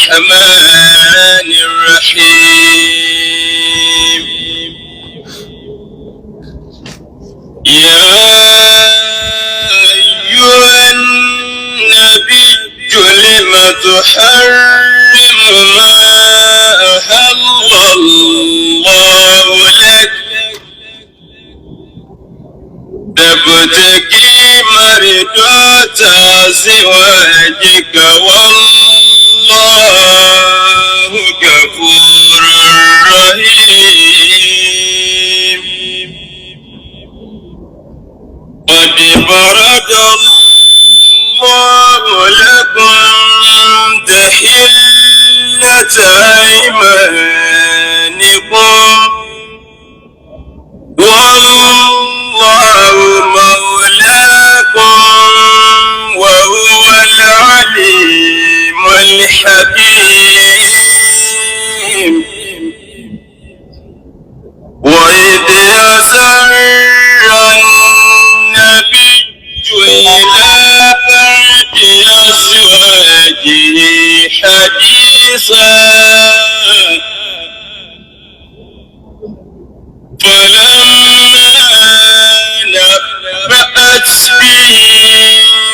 الرحمن الرحيم. يا أيها النبي لم تحرم ما أحل الله لك؟ تبتغي مرضات أزواجك، والله غفور رحيم. قد فرض الله لكم تحلة أيمانكم، والله مولاكم وهو العليم الحكيم. وإذ أسر النبي إلى بعض أزواجه حديثا، فلما نبأت به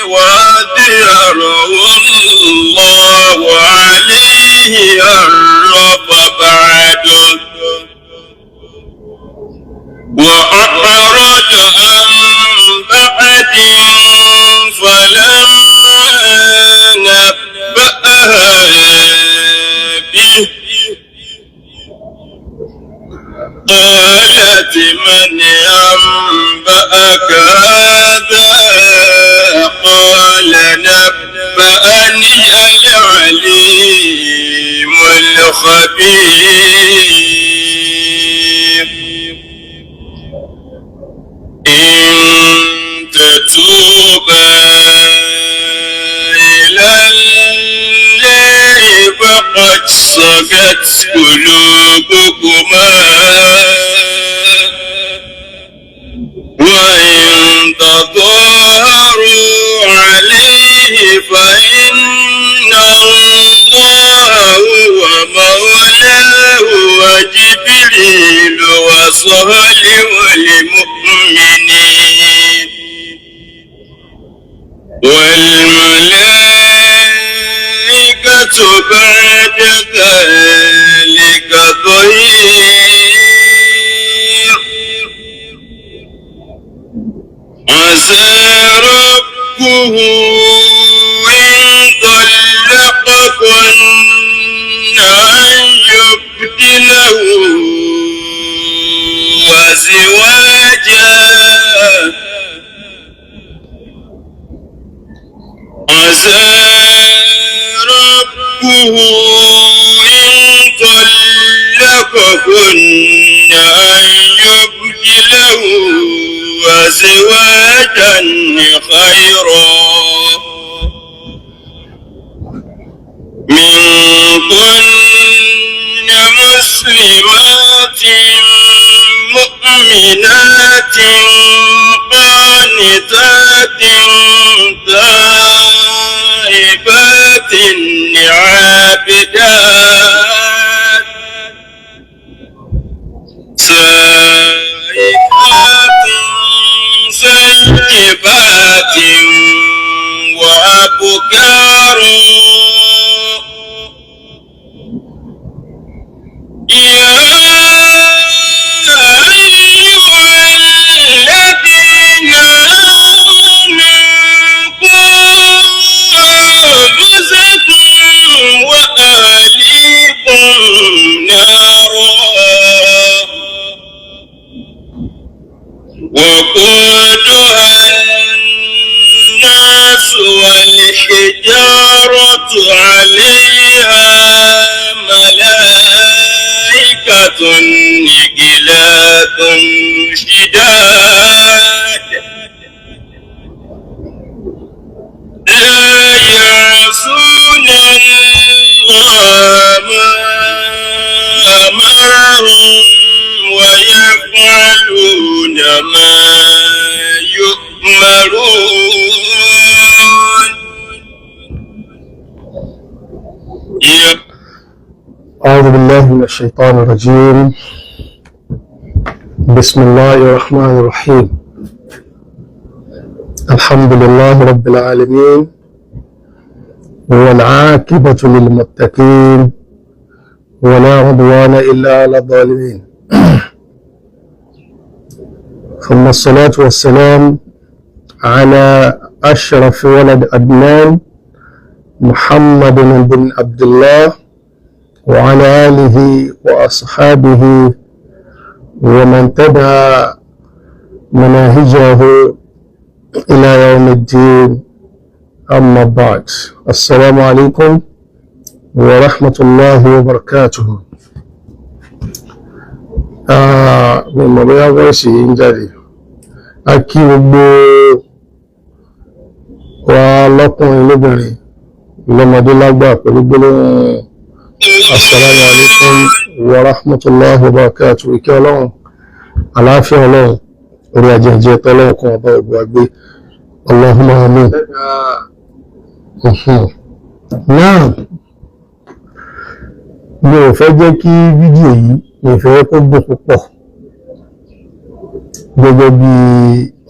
وأظهره الله عليه عرف بعده وأعرض عن بعد، فلما نبأها به قالت من أنبأك هذا؟ قال نبأني العليم الخبير. إن تتوبا إلى الله فقد صغت قلوبكما، وإن تظاهروا عليه فإن الله هو مولاه وجبريل وصالح المؤمنين والملائكة بعد ذلك ظهير. عسى ربه إن طلقكن أن يبدله أزواجا، عسى ربه إن طلقكن أن يبدله أزواجا خيرا منكن مسلمات مؤمنات قانتات تائبات عابدات سائحات سيبات وأبكار. يا أيها الذين آمنوا قوا أنفسكم وأهليكم نارا وقودها الناس والحجارة عليها ملائكة غلاظ شداد لا يعصون الله ما أمرهم ويفعلون ما يؤمرون. يا أعوذ بالله من الشيطان الرجيم. بسم الله الرحمن الرحيم. الحمد لله رب العالمين، والعاقبة للمتقين، ولا عدوان إلا على الظالمين. ثم الصلاة والسلام على أشرف ولد عدنان محمد بن عبد الله، وعلى آله وأصحابه ومن تبع مناهجه إلى يوم الدين. أما بعد، السلام عليكم ورحمة الله وبركاته. Mi mọ̀ bóyá voice yìí ń jáde. A kí gbogbo wa lọ́kùnrin, lóbìnrin, lọ́mọdé, lágbà pẹ̀lú gbólóhùn assalamu alaikum wa rahmatullahi wa barakatuh. Ìkẹ́ Ọlọ́run, àlàáfíà Ọlọ́run, orí ajẹ́jẹ́ tọ́lọ́run kan ọba ògbó àgbé. Allahumma amin. Náà mi ò fẹ́ jẹ́ kí fídíò yìí, mi ò fẹ́ kó gùn púpọ̀, gẹ́gẹ́ bí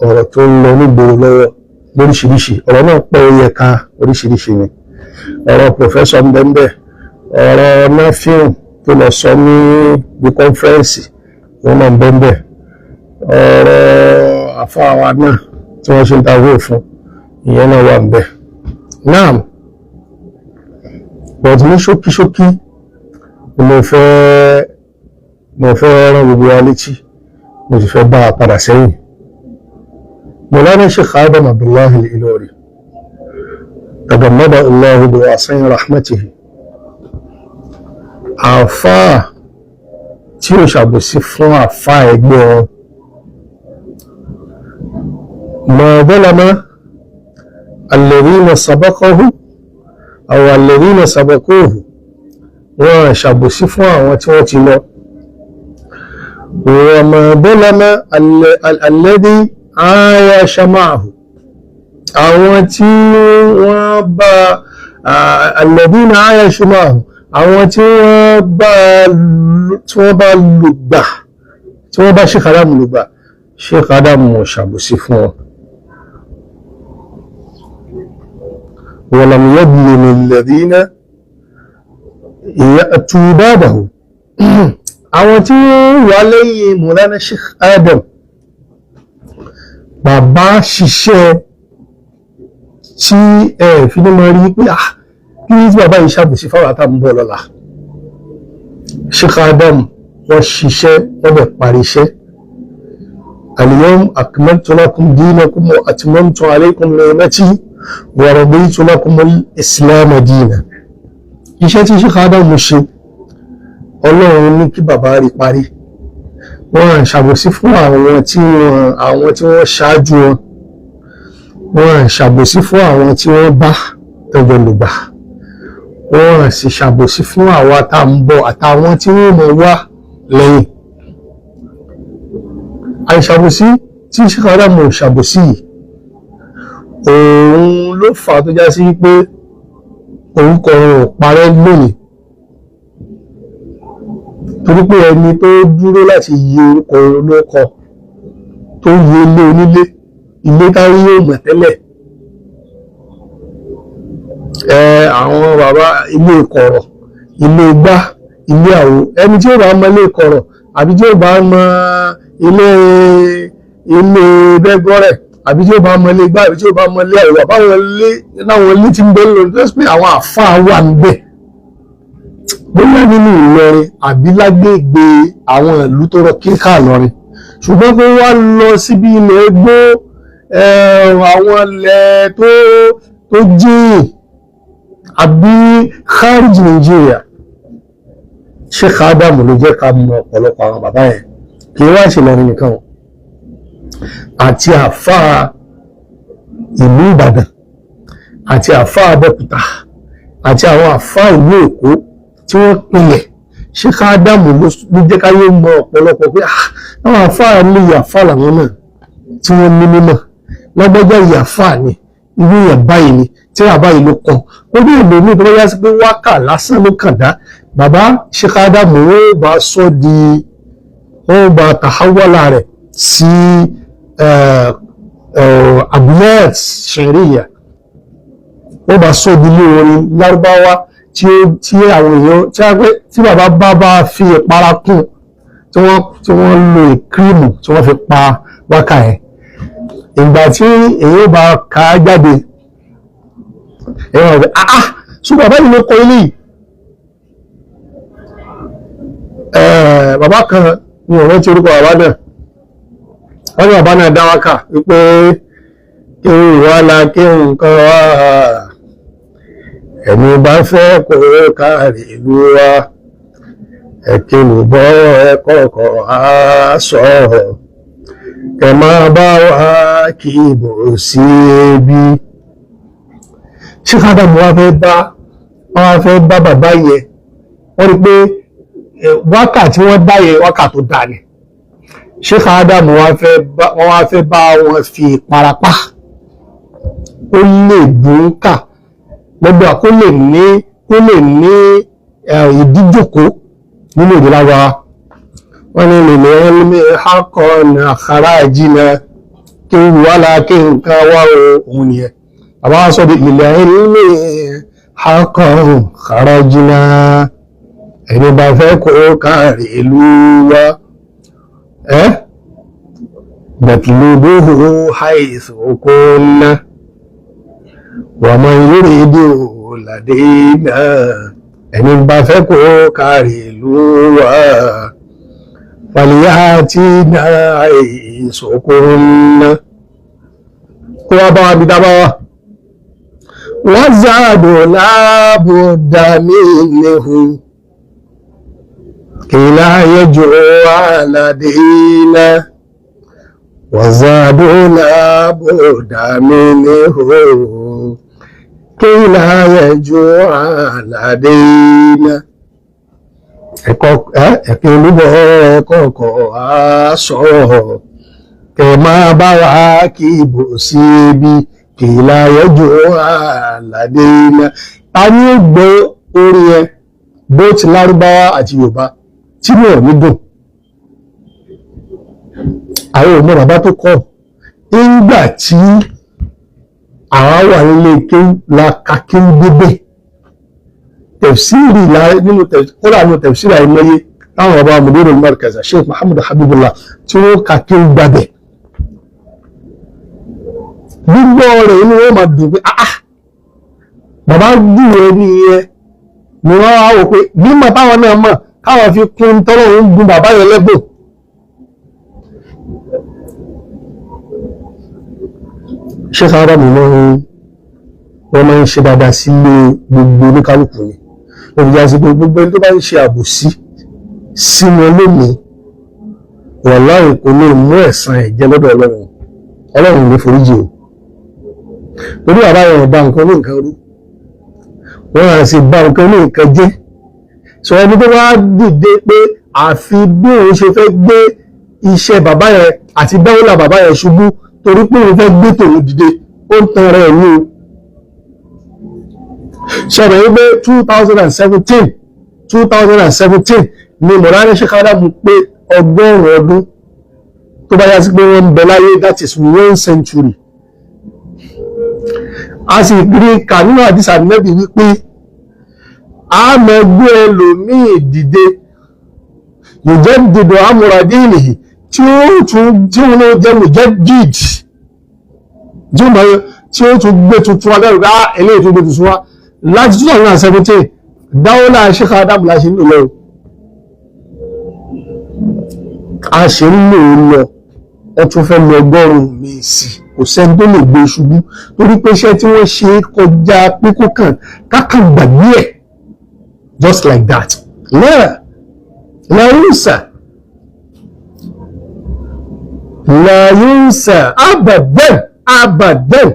ọ̀rọ̀ tó ń lọ nígboro lọ́wọ́ lóríṣiríṣi. Ọ̀rọ̀ náà pọ̀, ó yẹ ká oríṣiríṣi ni. Ọ̀rọ̀ professor mbẹ́mbẹ́, ọ̀rọ̀ Nafiu tó lọ sọ ní bí conference wọn náà mbẹ́mbẹ́, ọ̀rọ̀ àfáàwà náà tí wọ́n ṣe ń ta owó fún ìyẹn náà wà ńbẹ̀ náà. But ní ṣókíṣókí ni mo fẹ́ rán gbogbo wa létí, mo sì fẹ́ bá a padà sẹ́yìn. Mawlana Sheikh Adam Abdullahi Al-Ilori tagammada Allahu biwasi'i rahmatihi, àáfàá tí ó ṣàbòsí fún àáfàá ẹgbẹ́ wọn, ma zalama alladhina sabaqahu aw alladhina sabaquhu, wọ́n ṣàbòsí fún àwọn tí wọ́n ti lọ. Wa ma zalama alladhi ayasha ma'ahu, àwọn tí wọ́n bá alladhina ayashu ma'ahu, àwọn tí wọ́n bá lùgbà, tí wọ́n bá Sheikh Adam lùgbà, Sheikh Adam ṣàbòsí fún wọn. Walam yadhlim alladhina ya'tu ba'dahu, àwọn tí wọ́n wà lẹ́yìn Mawlana Sheikh Adam, bàbá ṣiṣẹ́ tí ẹ fi ní mọ̀ rí pé, ah, kí ní tí bàbá yìí ṣàbòsí fáwọn àtàwọn bọ̀ lọ́la. Sheikh Adam wọ́n ṣiṣẹ́, wọ́n bẹ̀ parí iṣẹ́. Al-yawma akmaltu lakum dinakum wa atmamtu alaykum ni'mati wa raditu lakum al-islam dinan. Iṣẹ́ tí Sheikh Adam ṣe, Ọlọ́run ní kí bàbá rí parí. Wọ́n ṣàbòsí fún àwọn tí wọ́n ṣáájú wọn, wọ́n ṣàbòsí fún àwọn tí wọ́n bá tẹ́jọ lùgbà, wọ́n sì ṣàbòsí fún àwa tá ń bọ̀ àtàwọn tí wọ́n mọ̀ wá lẹ́yìn. Àìṣàbòsí tí Sheikh Adam ṣàbòsí yìí, òun ló fà á tó já sí pé orúkọ wọn ò parẹ́ lónìí, torí pé ẹni tó dúró láti yí orúkọ olóko tó yí ilé onílé, ilé táyé yóò mọ̀ tẹ́lẹ̀ ẹ, àwọn bàbá ilé kọ̀rọ̀, ilé igbá, ilé àwo, ẹni tí ó bá mọ ilé kọ̀rọ̀ àbí tí ó bá mọ ilé bẹ́gọ́rẹ̀ àbí tí ó bá mọ ilé igbá àbí tí ó bá mọ ilé àwo, àbáwọn ilé láwọn ilé tí ń bẹ lórí tó pé àwọn àfáà wà ń bẹ̀, bóyá nínú Ìlọrin àbí lágbègbè àwọn ìlú tó rọ kíkà lọrin, ṣùgbọ́n kó wá lọ síbi ilẹ̀ gbó, àwọn ilẹ̀ tó jìn àbí kharij Nàìjíríà, Sheikh Adam ló jẹ́ ká mọ ọ̀pọ̀lọpọ̀ àwọn bàbá yẹn. Kì í wá ṣe Ìlọrin nìkan o, àti àfáà ìlú Ìbàdàn àti àfáà Abẹ́òkúta àti àwọn àfáà ìlú Èkó tí wọ́n pinlẹ̀, Sheikh Adam ló jẹ́ káyé mọ ọ̀pọ̀lọpọ̀ pé àwọn àfáà ní àfáà làwọn náà tí wọ́n ní mímọ̀, lágbájá yìí àfáà ni, irú èèyàn báyìí ni, tí àbá yìí ló kọ. Ó bí èlò mi tó bá yá sí pé wákà lásán ló kàn dá. Bàbá Sheikh Adam wọ́n bá sọ di, wọ́n bá tàhálà rẹ̀ sí abiyat ṣẹ̀ríyà, wọ́n bá sọ di ilé orin lárúbáwá tí àwọn èèyàn tí bàbá bá fi ìpara kún, tí wọ́n lo ìkírìmù tí wọ́n fi pa wákà yẹn. Ìgbà tí èyí bá ká jáde, èyí wọ́n rẹ̀ ah so bàbá yìí ló kọ ilé yìí. Bàbá kan ní ọ̀rọ̀ tí orúkọ bàbá náà, wọ́n ní bàbá náà dá wákà wípé kéwù wá la kéwù nǹkan wá, ẹni bá fẹ́ kó káàrí ìlú wa, ẹ̀kẹ́lù bọ́ ẹ̀kọ́kọ́ á sọ̀rọ̀, kẹ máa bá wa kí ìbò sí ebi. Sheikh Adam wá fẹ́ bá bàbá yẹn, wọ́n rí pé wákà tí wọ́n dá yẹn wákà tó dá ni. Sheikh Adam wọ́n wá fẹ́ bá wọn fi parapá, ó lè dùn kà lọ́gbà, kó lè ní ìdíjòkó nínú èdè lágbára. Wọ́n ní lè lè hákọ̀ ní àkàrà ìjìnà kí n wà láàkí nǹkan wá òun nìyẹn. Bàbá wa sọ di ilẹ̀ ilé hákọ̀ àkàrà ìjìnà, ẹni bá fẹ́ kó káàrí ìlú wa ẹ́ bẹ̀tùlóbóhù haìsù kó ná wà mọ́ ìrírí ìdí òlàdé náà, ẹni bá fẹ́ kó káàrí ìlú wa fàlíyàtí náà ìsòkòrò kó wá bá wa bí dábá wa. Wọ́n záàdò láàbòdà mílẹ̀hù kìlá yẹjọ́ aládìíná, wọ́n záàdò láàbòdà mílẹ̀hù kìlá yẹjọ́ aládìíná. Ẹ̀kẹ́ olúbọ̀ ẹ̀kọ́kọ̀ á sọ̀rọ̀, kẹ máa bá wa kí ìbò sí ibi kìlá yẹjọ́ àlàdé iná. Ta ní ó gbọ́ orin ẹ bó ti lárúbáwá àti Yorùbá tí mi ò ní dùn? Àwọn ọmọ bàbá tó kọ́ nígbà tí àwa wà nílé kéwú la ka kéwú débẹ̀. Tafsiri nínú kódà nínú tafsiri àìmọye táwọn ọba mudirul markaz Sheikh Muhammad Habibullah tí wọ́n kà kí ń gbàbẹ̀. Gbígbọ́ rẹ̀ inú wọn máa dùn pé ah bàbá dùn ẹni yẹn ni wọ́n á wò pé mímọ̀ táwọn náà mọ̀ káwọn fi kún tọ́lọ́run ń gun bàbá yẹn lẹ́bùn. Sheikh Adam wọ́n máa ń ṣe dáadáa sílé gbogbo oníkálukú ni. Òbíjà sí pé gbogbo ẹni tó bá ń ṣe àbòsí sí wọn lónìí, wàláhì kò lè mú ẹ̀san ẹ̀ jẹ lọ́dọ̀ Ọlọ́run. Ọlọ́run ló foríjì o. Torí bàbá yẹn bá nǹkan ní nǹkan rú, wọ́n á sì bá nǹkan ní nǹkan jẹ́. Sọ ẹni tó bá dìde pé àfi bí òun ṣe fẹ́ gbé iṣẹ́ bàbá yẹn àti dáwọ́là bàbá yẹn ṣubú torí pé òun fẹ́ gbé tòun dìde, ó ń tan rẹ̀ ní o. Ṣẹlẹ̀ wípé 2017 ni Mọ̀lánà Sheikh Adam pé 100 ọdún, tó bá yá sí pé wọ́n ń bẹ láyé, that is 1 century. A sì rí kà nínú àdìsá nẹ́bí wípé a mọ̀ gbé ẹlòmíì dìde yujaddidu amra dinihi, tí ó tún tí ó ló jẹ́ mujaddid tí ó tún gbé tuntun abẹ́rù á eléyìí tún gbé tuntun wá láti 2017. Dáwọ́lá Sheikh Adam la ṣe ń lò lọ, a ṣe ń lò lọ, wọ́n tún fẹ́ lọ 100 mi sí, kò sẹ́ni tó lè gbé ṣubú torí pé iṣẹ́ tí wọ́n ṣe kọjá pé kó kàn kákan gbàgbé ẹ̀ just like that. La yunsa la yunsa abadan abadan.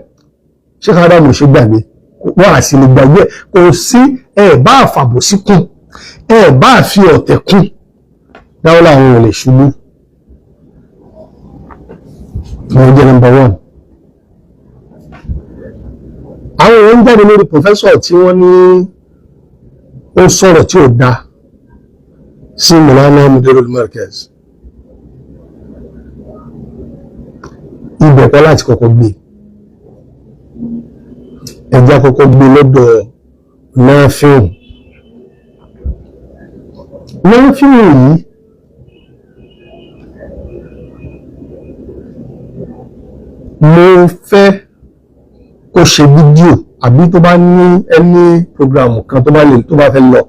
Sheikh Adam ṣe gbàgbé, wọ́n á sì lè gbàgbé. Kò sí ẹ bá àfàbòsí kún, ẹ bá fi ọ̀tẹ̀ kún, dáwọ́lá àwọn ò lè ṣubú. Wọ́n jẹ́ number 1. Àwọn èèyàn ń jáde lórí pòfẹ́sọ̀ tí wọ́n ní ó sọ̀rọ̀ tí ò da Sí Mọ̀lánà Mudirul Markaz, ibẹ̀ kọ́ láti kọ́kọ́ gbé. Ẹjá kọ́kọ́ gbé lọ́dọ̀ Nafiu. Nafiu yìí, mo fẹ́ kó ṣe fídíò àbí tó bá ní ẹni program kan tó bá lè, tó bá fẹ́ lọ,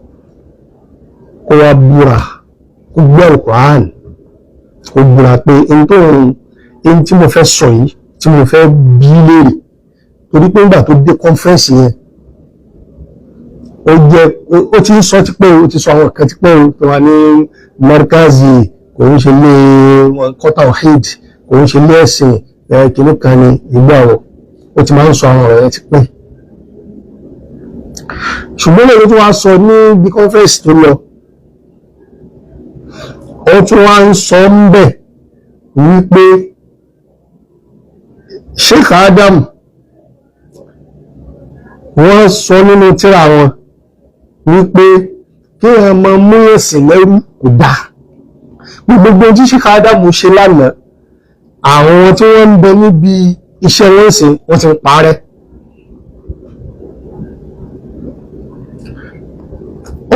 kó wá búra, kó gbé Al-Qur'an, kó búra pé n tó n tí mo fẹ́ sọ yìí, tí mo fẹ́ bí léèrè, torí pé nígbà tó dé conference yẹn, ó jẹ́ ó ti ń sọ tipẹ́, ó ti sọ àwọn kan tipẹ́ o, tó wà ní markazi, kò ń ṣe lé wọn kọ́ tawhid, kò ń ṣe lé ẹ̀sìn kìnnì kan ní ìgbà wọ̀. Ó ti máa ń sọ àwọn ọ̀rọ̀ yẹn tipẹ́, ṣùgbọ́n lórí tó wá sọ ní bí conference tó lọ, ó tún wá ń sọ ń bẹ̀ wípé Sheikh Adam, wọ́n sọ nínú tírà wọn wípé kí ẹ máa mú ẹ̀sìn lẹ́rú kò dáa. Gbogbo tí Sheikh Adam ṣe lánàá, àwọn tí wọ́n ń bẹ níbi iṣẹ́ wọn sìn, wọ́n ti ń parẹ́.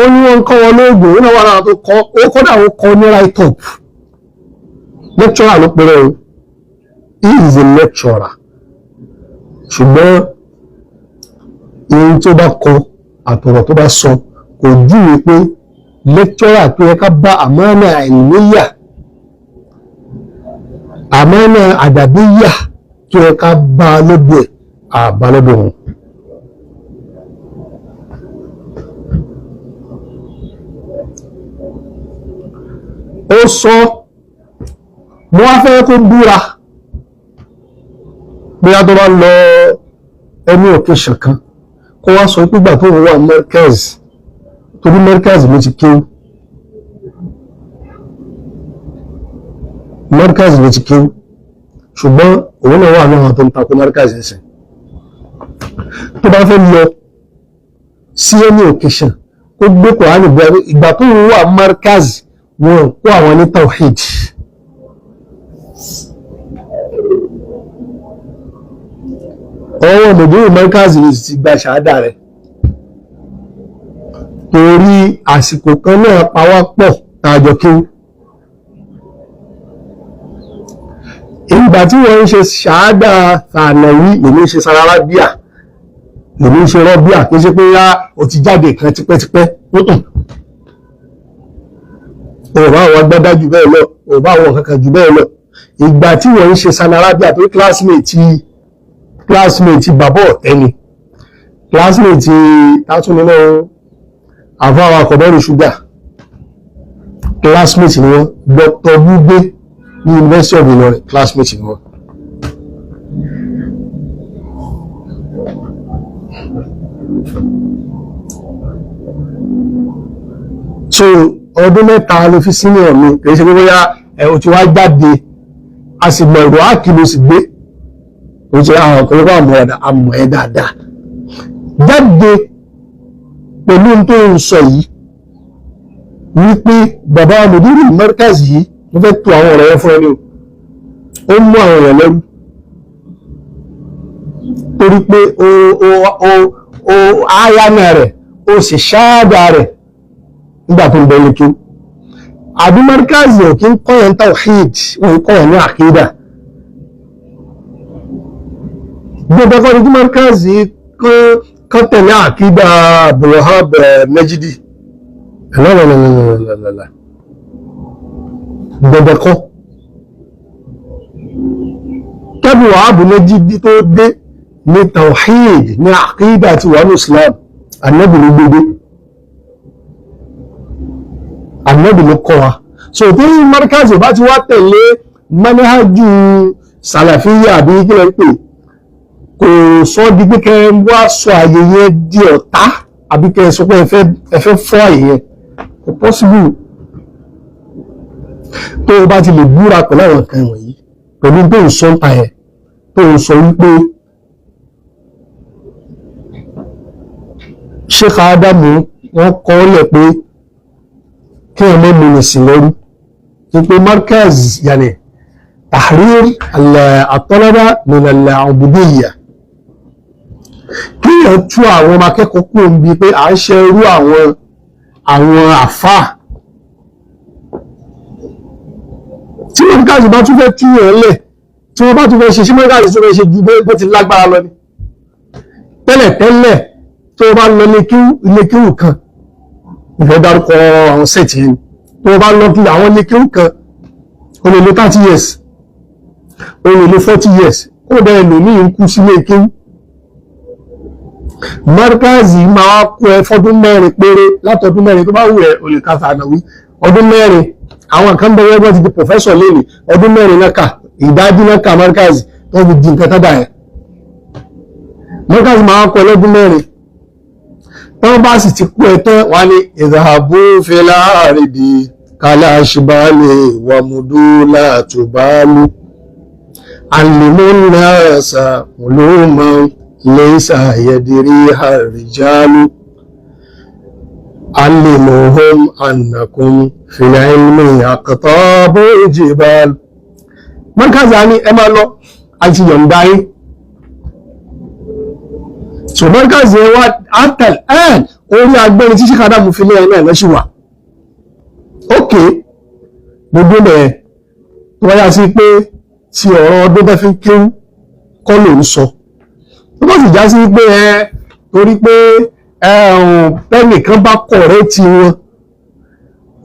Ó ní wọ́n ń kọ́ wọn lóògùn, ó náà wà lára tó kọ́ ó. Kọ́dà ó kọ́ ní write up. Lecturer ló pèrè o, he is a lecturer, ṣùgbọ́n ihun tó bá kọ àtọ̀rọ̀ tó bá sọ kò júwe pé lecturer tó yẹ ká bá àmánà àìníyà, àmánà àdàbíyà tó yẹ ká bá lọ́dọ̀ ẹ̀, àbá lọ́dọ̀ wọn. Ó sọ, mo wá fẹ́ kó búra bóyá tó bá lọ ẹni occasion kan, kó wá sọ pé ìgbà tó ń wà Markaz, torí Markaz ló ti kéwú, Markaz ló ti kéwú, ṣùgbọ́n òun náà wà náà tó ń takò Markaz ẹ̀sìn. Tó bá fẹ́ lọ sí ẹni occasion, kó gbé Kùránì bí ìgbà tó ń wà Markaz, wọn kó àwọn ní tawhid. Ọwọ́ mọ̀dúrù Markaz ló ti gba ṣàádà rẹ̀, torí àsìkò kan náà pawápọ̀ tààjọ kéwú. Ìgbà tí wọ́n ń ṣe ṣàádà thànàwí, lèmi ń ṣe sararábíà, lèmi ń ṣe rọ́bíà. Kí ṣe pé yá o ti jáde kan tipẹ́tipẹ́, ò bá àwọn agbádá jù bẹ́ẹ̀ lọ, ò bá àwọn kankan jù bẹ́ẹ̀ lọ. Ìgbà tí wọ́n ń ṣe sanarábíà, torí classmate bàbá ọ̀tẹ́ ni, classmate tátún nínú àfáwọn akọ̀bẹ́rù ṣúgà, classmate ni wọ́n. Dr. Bugbe ní University of Ilorin, classmate ni wọ́n. So ọdún 3 ló fi senior mi. Kìí ṣe pé bóyá ẹ o ti wá jáde, a sì mọ ìrò áàkì ló sì gbé o ti àwọn ọ̀pọ̀lọpọ̀ àmọ́ ọ̀dà àmọ́ ẹ dáadáa jáde pẹ̀lú tó ń sọ yìí wípé bàbá mùdírù Markaz yìí, mo fẹ́ tó àwọn ọ̀rọ̀ yẹn fún ẹni o, ó mú àwọn èèyàn lẹ́rú torí pé o áyánà rẹ̀, o sì ṣáàdà rẹ̀ nígbà tó ń bẹ lókè àbí Markaz ò kí ń kọ́yàn tawhid, wọn kọ́yàn ní àkídà. Gbogbo ẹ̀kọ́ ní kí Markaz kán tẹ̀lé àkídà Abdulwahab Najidi lọ́lọ́lọ́lọ́lọ́lọ́lọ́, gbogbo ẹ̀kọ́ kẹ́bù Wahab Najidi tó dé ní tawhid ní àkídà àti wàhálà Islam, Ànábì ló gbogbo, Ànábì ló kọ́ wa. So tí Markaz bá ti wá tẹ̀lé manhaju sàlàfíyà àbí kí lẹ́ ń pè, kò sọ di pé kẹ́ wá sọ àyè yẹn di ọ̀tá àbí kẹ́ sọ pé ẹ fẹ́ fọ́ àyè yẹn, kò possible. Tó o bá ti lè búra pẹ̀lú àwọn nǹkan wọ̀nyí, pẹ̀lú tó ń sọ ń pa ẹ̀, tó ń sọ wípé Sheikh Adamu wọ́n kọ́ lẹ̀ pé Kí ẹ mọ́ múnisìn lẹ́rú wípé markaz yàní tahrir at-talaba min al-ubudiyya, kí ẹ tú àwọn ọmọ akẹ́kọ̀ọ́ kúrò níbi pé à ń ṣe irú àwọn àfáà. Tí markaz bá tún fẹ́ tú ẹ̀ lẹ̀, tí wọ́n bá tún fẹ́ ṣe, sí markaz tún fẹ́ ṣe ju bó ti lágbára lọ ni tẹ́lẹ̀tẹ́lẹ̀. Tó bá lọ ilé kíwù kan, ìfẹ́ dárúkọ àwọn sẹ́ẹ̀tì yẹn, tó bá lọ kí àwọn ilé kíwù kan, ó lè lo 30 years, ó lè lo 40 years, ó dẹ̀ ẹlòmíì ń kú sílé kíwù. Mọ́rkáàzì máa kó ẹ fọ́dún 4 péré. Látọdún 4 tó bá wù ẹ́, o lè ka sànàwí ọdún 4. Àwọn kan bẹ̀rẹ̀, wọ́n ti di professor lẹ́nu ọdún 4 náà kà, ìdájí náà kà mọ́rkáàzì tó fi di nǹkan tádà yẹn. Mọ́rkáàzì máa kó ẹ lọ́dún 4. Tọ́ bá sì ti kú ẹ tán, wà ní ìdààbò fẹlá àrídì kálá ṣùbálẹ̀ wàmúdú látùbálù àlùmọ́nàṣà olóòmọ lẹ́sà yẹdìrí àrìjálù alìmọ̀hún ànàkùn fìlàìlmì àkàtàbọ̀ ìjìbal. Mọ́kànlá ní ẹ máa lọ àti yọ̀ǹda yín. So mọ́kànlá ẹ wá àtàl ẹ̀ orí agbẹ́ni tí síkàdá mú fi lé ẹ náà lọ́sí wà. Ok, gbogbo bẹ̀rẹ̀ tó wáyá sí pé ti ọ̀rọ̀ ọdún bẹ́ fi ń kéwú kọ́ ló ń sọ, tó bá sì já sí pé ẹ torí pé ẹnìkan bá kọ̀rẹ́ ti wọn,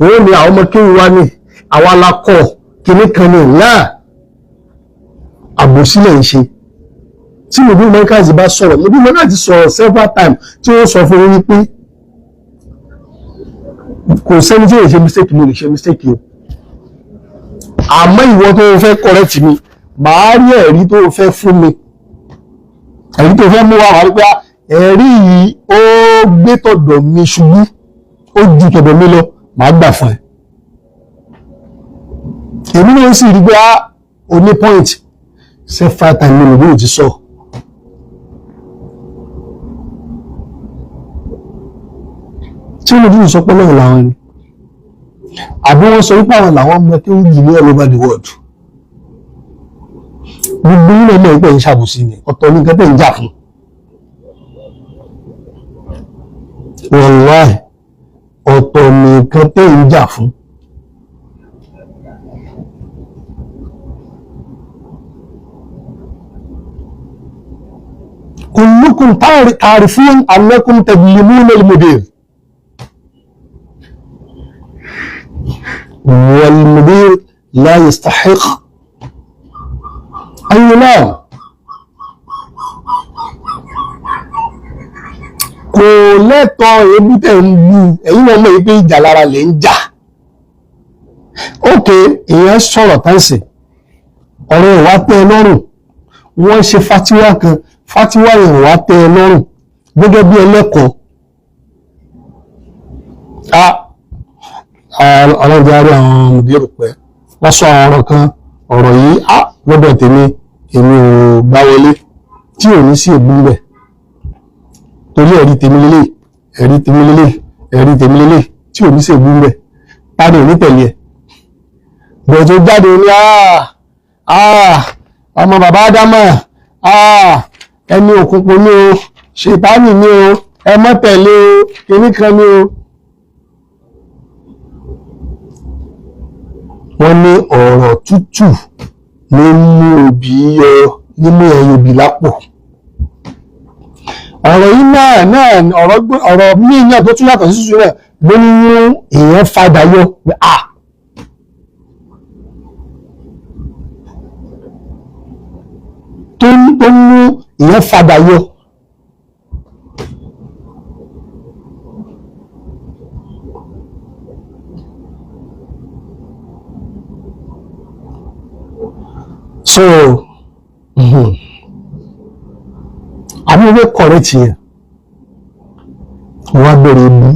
òun ni àwọn ọmọ kéwú wa ní àwa la kọ̀ kìíní kan ní láà àbòsílẹ̀ ń ṣe. Tí mòbí mẹ́kàzì bá sọ̀rọ̀, mòbí mẹ́kàzì sọ̀rọ̀ several times tí wọ́n sọ fún yín pé kò sẹ́ni tí lè ṣe mistake, mo lè ṣe mistake o, àmọ́ ìwọ tó fẹ́ correct mi, màá rí ẹ̀rí tó fẹ́ fún mi, ẹ̀rí tó fẹ́ mú wa wà wípé ẹ̀rí yìí ó gbé tọ̀dọ̀ mi ṣubú, ó ju tọ̀dọ̀ mi lọ, màá gbà fún ẹ. Èmi náà sì rí pé á o ní point. Several times ni mòbí ti sọ. Tí mo sọ pé lọ́wọ́ làwọn ni, àbí wọ́n sọ wípé àwọn làwọn ọmọ tí ó jù ní all over the world, gbogbo ilé ọmọ ìpẹ́ ń ṣàbòsí ni. Ọ̀tọ̀ ní nǹkan tẹ́ ń jà fún. Wàláì, ọ̀tọ̀ ní nǹkan tẹ́ ń jà fún. Kullukum ta'rifun annakum tadlimuna al-mudir wal-mudir la yastahiq an yulam. Kò lẹ́tọ̀ọ́ ebú tẹ̀ ń bú. Ẹ̀yin náà mọ̀ pé ìjà lára lè ń jà. Ókè, èèyàn sọ̀rọ̀ táǹsì, ọ̀rọ̀ ìwà tẹ́ ẹ lọ́rùn, wọ́n ṣe fatiwa kan, fatiwa ìwà tẹ́ ẹ lọ́rùn gẹ́gẹ́ bí ẹlẹ́kọ̀ọ́. Ọlọ́dẹ arí àwọn mùdírù pẹ́ wọ́n sọ àwọn ọ̀rọ̀ kan, ọ̀rọ̀ yìí á lọ́dọ̀ tèmi, èmi ò gbá wọlé, tí ò ní sí ègbú bẹ̀, torí ẹ̀rí tèmi lélẹ̀, ẹ̀rí tèmi lélẹ̀, ẹ̀rí tèmi lélẹ̀, tí ò ní sí ègbú bẹ̀, ta ni ò ní tẹ̀lé ẹ̀? Bẹ̀rẹ̀ tó jáde ní ọmọ bàbá ádámà, ẹni òkùnkùn ní o, ṣètánì ní o, ẹ má tẹ̀lé o, kìíní kan ní o. Wọ́n ní ọ̀rọ̀ tútù ní mú òbí yọ nímú ẹyin òbí lápò. Ọ̀rọ̀ yìí náà ọ̀rọ̀ míì náà tó tún yàtọ̀ sí tútù náà ló ń mú èèyàn fadà yọ pé à tó ń mú èèyàn fadà yọ. So àwọn ewé correct yẹn, wọ́n á bẹ̀rẹ̀ ibú,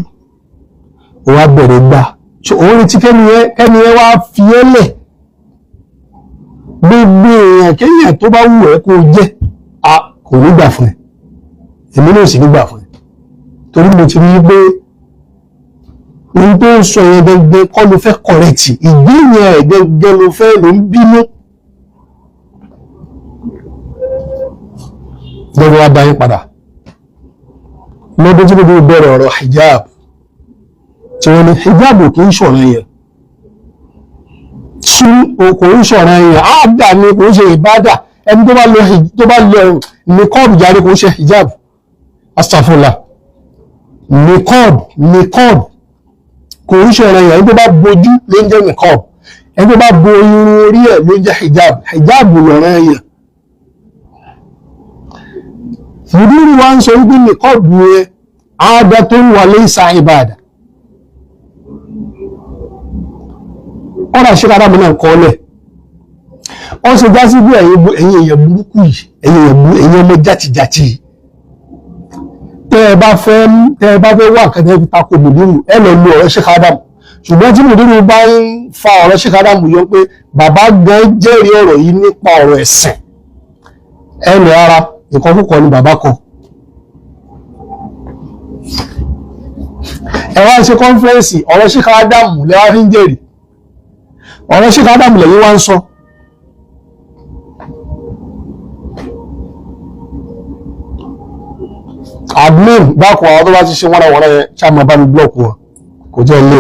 wọ́n á bẹ̀rẹ̀ gbà. So òun retí kẹ́ni yẹn wá fi ẹ́ lẹ̀. Gbogbo èèyàn kéèyàn tó bá wù ẹ́ kó jẹ́, a kò ní gbà fún ẹ, èmi náà sì ní gbà fún ẹ, torí mo ti rí pé Ohun tó ń sọ yẹn gẹ́gẹ́ kọ́ ló fẹ́ correct, ìgbé yẹn gẹ́gẹ́ ló fẹ́ ló ń bínú. Lọ́wọ́ wa dá yín padà lọ́dún tí gbogbo bẹ̀rẹ̀ ọ̀rọ̀ hijab, tí wọ́n ní hijab kì í ṣọ̀rọ̀ yẹn, tún kò ń ṣọ̀rọ̀ yẹn, àádà ni, kò ń ṣe ìbádà. Ẹni tó bá lọ tó bá lọ niqab jáde, kò ń ṣe hijab, astafurlah, niqab, niqab kò ń ṣọ̀rọ̀ yẹn. Ẹni tó bá bojú ló ń jẹ́ niqab, ẹni tó bá bo irun orí ẹ̀ ló ń jẹ́ hijab. Hijab lọ̀rọ̀ yẹn. Mùdírù wa ń sọ wípé niqab yẹn àádà tó ń wà laysa ìbádà. Ọ̀rọ̀ àṣírí aráàmù náà kọ́ lẹ̀, wọ́n ṣe já sí bí ẹ̀yin èèyàn burúkú yìí, ẹ̀yin èèyàn burú, ẹ̀yin ọmọ játijàti yìí, tẹ́ ẹ bá fẹ́ wà kẹ́tẹ́ fi tako mùdírù, ẹ lọ lu ọ̀rọ̀ Sheikh Adam. Ṣùgbọ́n tí mùdírù bá ń fa ọ̀rọ̀ Sheikh Adam yọ pé bàbá gan jẹ́rìí ọ̀rọ̀ yìí nípa ọ̀rọ̀ ẹ̀sìn, ẹ lọ ara ìkọkúkọ ni bàbá kọ. Ẹ wá ń ṣe conference, ọ̀rọ̀ Sheikh Adam lẹ́wà fi ń jẹ́rìí, ọ̀rọ̀ Sheikh Adam lẹ́yìn wá ń sọ. Admin, dákun, àwọn tó bá ti ṣe wọ́n wọ́n yẹn ṣá máa bá mi block wọn, kò jẹ́ ilé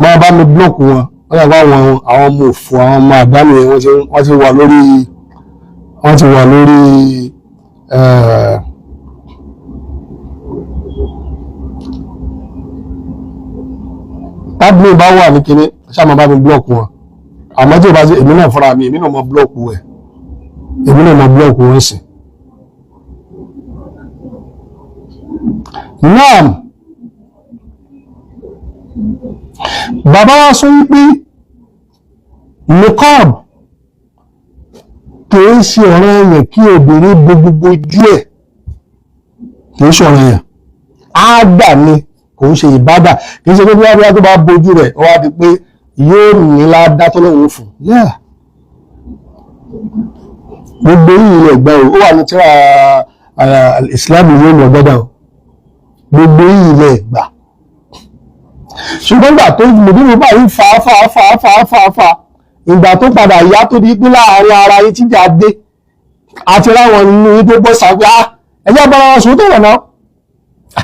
máa bá mi block wọn. Wọ́n yàgbá àwọn ọmọ òfò, àwọn ọmọ àdánù yẹn, wọ́n ti wà lórí admin bá wà ní kinní, ṣá máa bá mi block wọn. Àmọ́ tí o bá ti, èmi náà fúnra mi, èmi náà máa block ẹ̀, èmi náà máa block wọn sí. Naam, bàbá wa sọ wípé niqab kìí ṣe ọ̀ràn yẹn kí obìnrin bo gbogbo ojú ẹ̀, kìí ṣe ọ̀ràn yẹn, áádà ni, kò ń ṣe ìbádà. Kìí ṣe pé bí wọ́n tó bá bojú rẹ̀, ó wá di pé yóò ní ládá tó lọ́wọ́ fún. Gbogbo yìí ilẹ̀ gbà ó wà ní tíra Ìsìlámù yóò ní ọgbọ́dà o. Gbogbo yìí ilẹ̀ gbà, ṣùgbọ́n ìgbà tó mùdírù báyìí fà á fà á fà á fà á fà á fà á, ìgbà tó padà yá, tó di pé láàárín ara yín tíjà dé, àti ráwọn nínú yín tó bọ́ sàgbé, á ẹjẹ́ bára wọn sùn tó wọ̀ náà,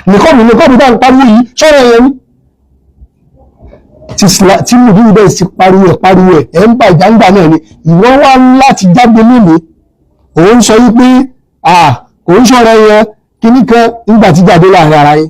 nìkọ́ọ̀bù, nìkọ́ọ̀bù bá ń pariwo yìí sọ̀rọ̀ yẹn ni tí mùdírù bẹ́ẹ̀ sì pariwo ẹ̀ pariwo ẹ̀ ẹ̀ ń bà ìjàngbà náà ni. Ìwọ wá láti jáde lónìí, òun sọ yí pé kò ń sọ̀rọ̀ yẹn kíní kan nígbà tí jáde láàrin ara yín.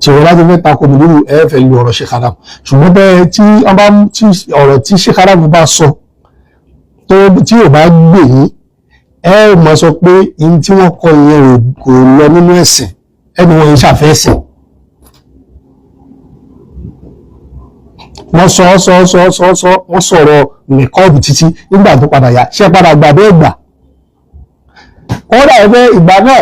Ṣòro láti fẹ́ tako mùdírù, ẹ fẹ́ lu ọ̀rọ̀ Sheikh Adam. Ṣùgbọ́n bẹ́ẹ̀ tí wọ́n bá tí ọ̀rọ̀ tí Sheikh Adam bá sọ tó tí ò bá gbè yín, ẹ mọ̀ sọ pé in tí wọ́n kọ yẹn kò lọ nínú ẹ̀sìn, ẹni wọ́n yìí ṣàfẹ́sìn. Wọ́n sọ sọ sọ sọ sọ, wọ́n sọ̀rọ̀ nìkọ́ọ̀bù títí. Nígbà tó padà yá, ṣé padà gbà bẹ́ẹ̀ gbà? Kódà ẹ fẹ́ ìgbà náà,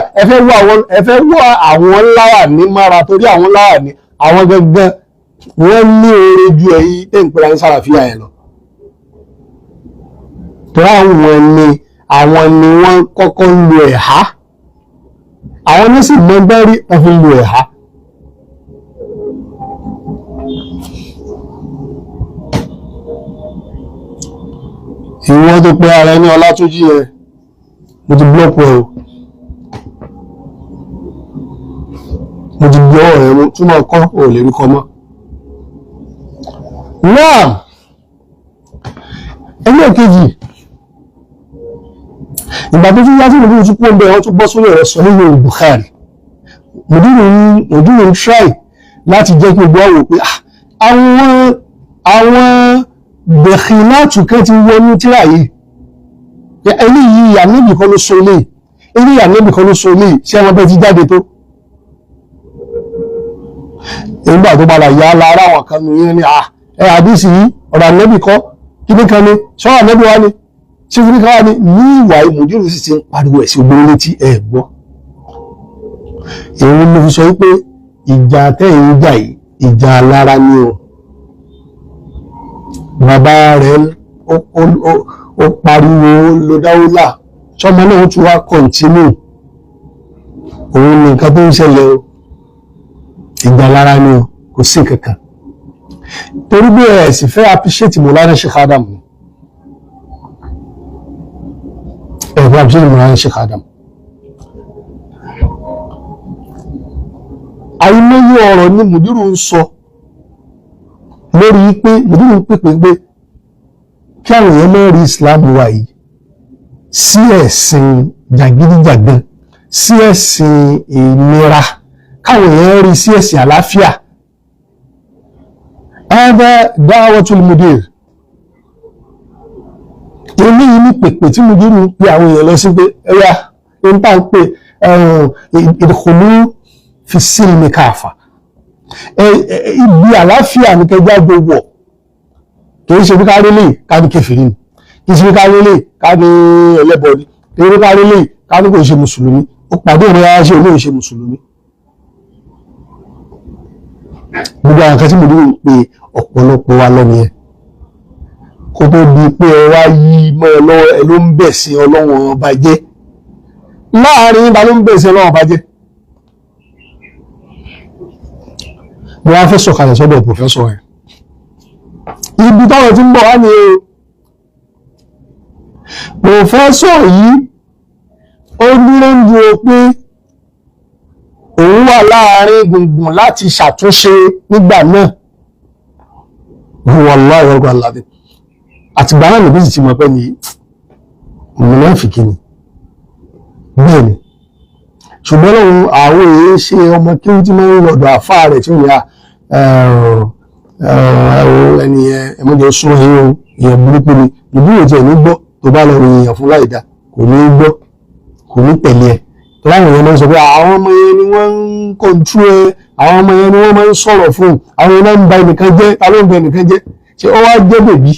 ẹ fẹ́ wọ àwọn láwà ní mára, torí àwọn láwà ní àwọn gẹ́gẹ́ wọ́n ní oore ju ẹ̀yin tẹ́ ń pera ní sàràfíà yẹn lọ, torí àwọn ni wọ́n kọ́kọ́ ń lo ẹ̀há, àwọn ní sì mọ bẹ́ẹ̀ rí wọ́n fi ń lo ẹ̀há. Ìwọ́n tó pé ara ẹni Ọlátúnjí yẹn, mo ti block ẹ o, mo ti gbé ọwọ́ rẹ mú túmọ̀ kọ́ ò lè rí kọ́ mọ́. Náà ẹlẹ́ẹ̀kejì, ìgbà tó tún yá sí mùdírù tún kúrò bẹ́ẹ̀, wọ́n tún bọ́ sórí ọ̀rọ̀ sọ nínú Bukhari. Mùdírù ń try láti jẹ́ kí gbogbo àwò pé àwọn bẹ̀kìláàtù kan ti wọnú tíra yìí. Eléyìí, ànábì kan ló sọ eléyìí, eléyìí, ànábì kan ló sọ eléyìí. Ṣé àwọn bẹ́ẹ̀ ti jáde tó nígbà tó padà yá lára àwọn kan nù yẹn ni ẹ àdìsí yìí, ọ̀rọ̀ ànábì kọ́, kíní kan ni sọ́rọ̀ ànábì wa ni, ṣé kíní kan wá ni ní ìwà. Ìmùdírù sì ti ń pariwo ẹ̀ sí gbogbo létí ẹ̀ gbọ́. Èyí ló fi sọ wípé ìjà tẹ́ ẹ̀ ń jà yìí, ìjà alára ni o. Bàbá rẹ̀ ó pariwo ló dáwọ́là, sọmọ náà ó tún wá kọ̀ǹtínú. Òun ni nǹkan tó ń ṣẹlẹ̀ o, ìgbàlára ni o, kò sí kankan. Torí bí ẹ sì fẹ́ appreciate Mọ̀lánà Sheikh Adam ni, ẹ fẹ́ appreciate Mọ̀lánà Sheikh Adam. Àìmọye ọ̀rọ̀ ni mùdírù ń sọ lórí pé mùdírù ń pèpè pé kí àwọn èèyàn máa rí Islam wa yìí sí ẹ̀sìn jàgídíjàgan, sí ẹ̀sìn ìnira, káwọn èèyàn rí sí ẹ̀sìn àlàáfíà. Hādhā da'watul mudir. Eléyìí ní pèpè tí mùdírù ń pe àwọn èèyàn lọ sí pé ẹ̀yà ń tà ń pè idkhulu fi sílmi káfà, ibi àlàáfíà ní kẹjá gbogbo wọ̀. Kìí ṣe bí kárí lè ká ní kèfèrí ni, kìí ṣe bí kárí lè ká ní ẹlẹ́bọ ni, kìí ṣe bí kárí lè ká ní kò ṣe mùsùlùmí. Ó pàdé ìrìn ara ṣe olóò ṣe mùsùlùmí. Gbogbo àwọn kan tí mo dúró pé ọ̀pọ̀lọpọ̀ wa lọ nìyẹn, kó tó di pé ẹ wá yí mọ́ ẹ lọ́wọ́, ẹ ló ń bẹ̀ sí Ọlọ́run ọba jẹ́. Láàrin ìbá ló ń bẹ̀ sí Ọlọ́run ọba jẹ́. Mo wá fẹ́ sọ̀kalẹ̀ sọ́dọ̀ pòfẹ́sọ̀ ẹ̀, ibi táwọn tí ń bọ̀ wá ní o. Pòfẹ́sọ̀ yìí ó dúró ń dúró pé òun wà láàrin gbùngbùn láti ṣàtúnṣe nígbà náà. Wallahi ọgbà aládé àtìgbà náà níbi sì ti mọ̀ pé ní mùnáfìkì ni. Bẹ́ẹ̀ ni, ṣùgbọ́n lóun àwọn èèyàn ṣe ọmọ kí ó ti máa ń lọ́dọ̀ àfáà rẹ̀ tí ó ní ẹni ẹmọ́jọ súnmọ́ yín o, èèyàn burúkú ni. Ìbúrò tí ẹ̀ ní gbọ́ tó bá lọ ròyìn èèyàn fún láìda, kò ní gbọ́, kò ní tẹ̀lé ẹ. Tó láwọn èèyàn máa ń sọ pé àwọn ọmọ yẹn ni wọ́n ń kọ̀ǹtú ẹ, àwọn ọmọ yẹn ni wọ́n máa ń sọ̀rọ̀ fún, àwọn yẹn náà ń ba ẹnìkan jẹ́. Ta ló ń ba ẹnìkan jẹ́? Ṣé ó wá jẹ́ bèbí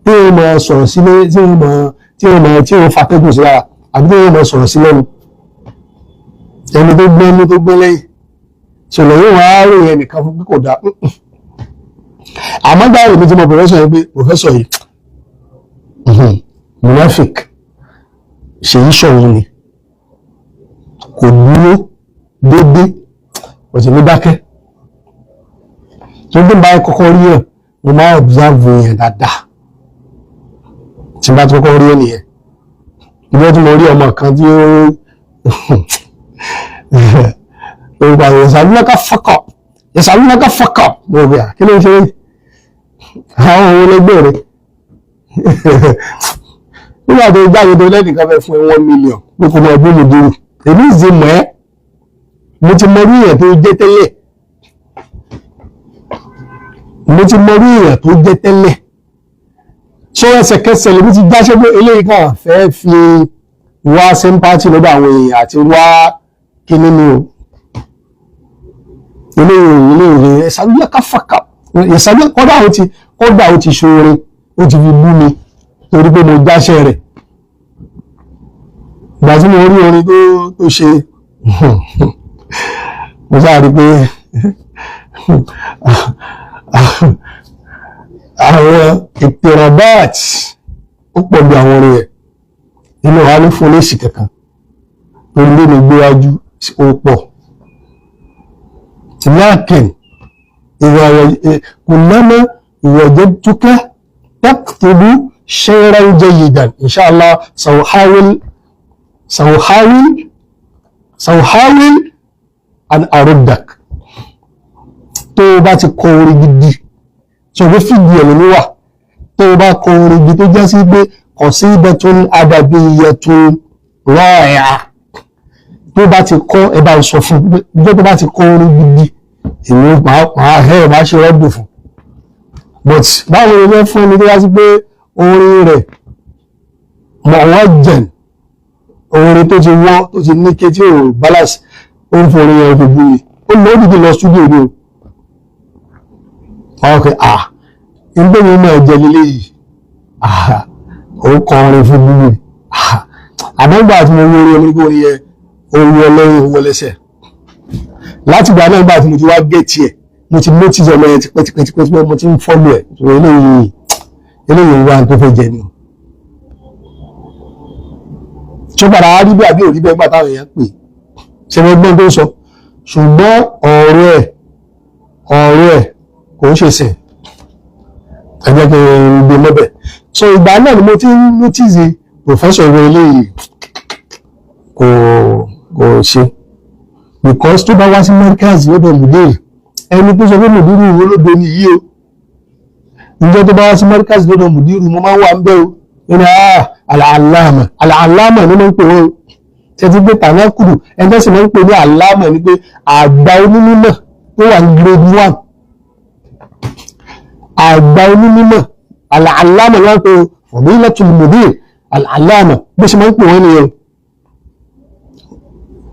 tí wọ́n máa sọ̀rọ̀ sílé, tí wọ́n máa tí wọ́n máa tí wọ́n fatẹ́gùn sí lára, àbí tí wọ́n máa sọ̀rọ̀ sí lẹ́nu? Ẹni tó gbẹ́ ní tó gbẹ́ lẹ́yìn ṣọlọ yóò wá ròyìn ẹnìkan fún pé kò dáa. Àmọ́ gbáà rèmi tí mo pòfẹ́sọ̀ yìí pé pòfẹ́sọ̀ yìí munafik ṣèyí ṣọ̀hún ni, kò dúró dédé, kò sì ní dákẹ́. Tó gbé báyìí kọ́kọ́ rí ẹ̀, mo máa observe yẹn dáadáa. Tí n bá ti kọ́kọ́ rí ẹ̀ nìyẹn, ìjọ tí mo rí ọmọ kan tí ó orúkọ àwọn yasalunaka fuck up, yasalunaka fuck up, mo rò pé kí ló ń ṣe àwọn òun lẹgbẹ́ rẹ̀ nígbà tó jáde tó lẹ́nìkan fẹ́ fún ẹ 1 million pé kò mọ ẹgbẹ́ mi dúró. Èmi ìzì mọ̀ ẹ́, mo ti mọ orí èèyàn tó jẹ́ tẹ́lẹ̀, mo ti mọ orí èèyàn tó jẹ́ tẹ́lẹ̀. Ṣé ẹsẹ̀kẹsẹ̀ lèmi ti jáṣẹ́ pé eléyìí kàn fẹ́ fi wá sympathy lọ́dọ̀ àwọn èèyàn àti wá kíní ni o. Eléyìí ẹ̀sàlúyà káfàkà ẹ̀sàlúyà kọ́dà ó ti ṣoore, ó ti fi bú mi torí pé mo jáṣẹ́ rẹ̀. Ìgbà tí mo rí orin tó ṣe, mo sáà rí pé àwọn ìtẹ̀rọ̀báàtì ó pọ̀ bí àwọn orin rẹ̀ nínú wa ní fún léṣì kankan lórí lé mi gbéwájú ó pọ̀. Lákìn kùnlẹ́mọ́ wajadtuka taktubu shayran jayyidan inshallah sawhawil an aruddak. Tó o bá ti kọ orin gidi, ṣòro fìdí ẹ̀mí ló wà. Tó o bá kọ orin gidi tó jẹ́ sí pé qasidatun adabiyyatun ra'i'a, tó bá ti kọ́ ẹ bá ń sọ fún un tó bá ti kọ orin gidi, èmi máa hẹ́ máa ṣe rọ́dùn fún. But báwo ni wọ́n fún ẹni tó wá sí pé orin rẹ̀ mọ̀ wọ́n jẹ̀n, orin tó ti wọ́ tó ti ní ké tí ò balance, ó ń fún orin yẹn fi bú mi. Ó lọ ó dìde lọ studio ni o. Àwọn kan à ń gbé mi náà jẹ lílé yìí, ó kọ orin fún bú mi. Àmọ́ ìgbà tí mo wo orin orin orin yẹn, ó wọ lẹ́yìn, ó wọ lẹ́sẹ̀. Láti ìgbà náà, ìgbà tí mo ti wá gé tiẹ̀, Mo ti notice ọmọ yẹn tipẹ́tipẹ́tipẹ́, mo ti ń follow ẹ̀. So eléyìí wà tó fẹ́ jẹ ni ṣé padà wá rí bí àbí òrí bẹ́ẹ̀ gbà táwọn èèyàn pè ṣe mo gbọ́n tó ń sọ. Ṣùgbọ́n ọ̀rọ̀ ẹ̀ kò ń ṣe sìn, ẹ jẹ́ kí n gbé mọ́bẹ̀. So ìgbà náà ni mo ti ń notice professor ìwé eléyìí kò ṣe, because tó bá wá sí Markaz lọ́dọ̀ mùdírì, ẹni tó sọ pé mùdírì ìwé olódo ni yìí o, ǹjẹ́ tó bá wá sí Markaz lọ́dọ̀ mùdírì, mo máa ń wà ń bẹ́ o, nínú àlàálámà, àlàálámà ló máa ń pè wọ́n o. Ṣe ti gbé tànákùrù, ẹni tó sì máa ń pè ní àlámà ni pé àgbà onímọ̀ tó wà ní grade 1, àgbà onímọ̀ àlàálámà ló máa ń pè o, fadilatul mudir àlàálámà, bó ṣe máa ń pè wọ́n nìyẹn.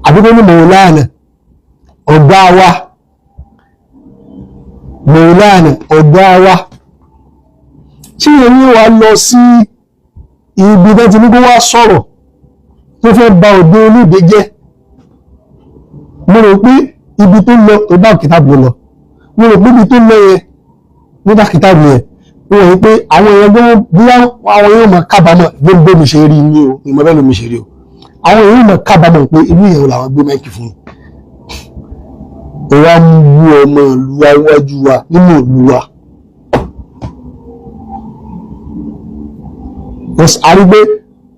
Àbíkó ní mọ̀ọ́lánà, ọ̀gá wa, mọ̀ọ́lánà, ọ̀gá wa, tí èyí wa lọ sí ibi tó ti ní kó wá sọ̀rọ̀ tó fẹ́ ba òde olóde jẹ́. Mo rò pé ibi tó lọ tó bá kìtàbù lọ, mo rò pé ibi tó lọ yẹn nígbà kìtàbù yẹn, mo rò pé àwọn èèyàn gbọ́n bí àwọn èèyàn máa kábàámọ̀ gbé mi ṣe rí ní o, ìmọ̀ bẹ́ẹ̀ ló mi ṣe rí o. Àwọn èèyàn máa kábàámọ̀ pé irú èèyàn làwọn gbé máìkì fún un. Wa ń wú ọmọ ìlú wa iwájú wa nínú ìlú wa. Àrígbé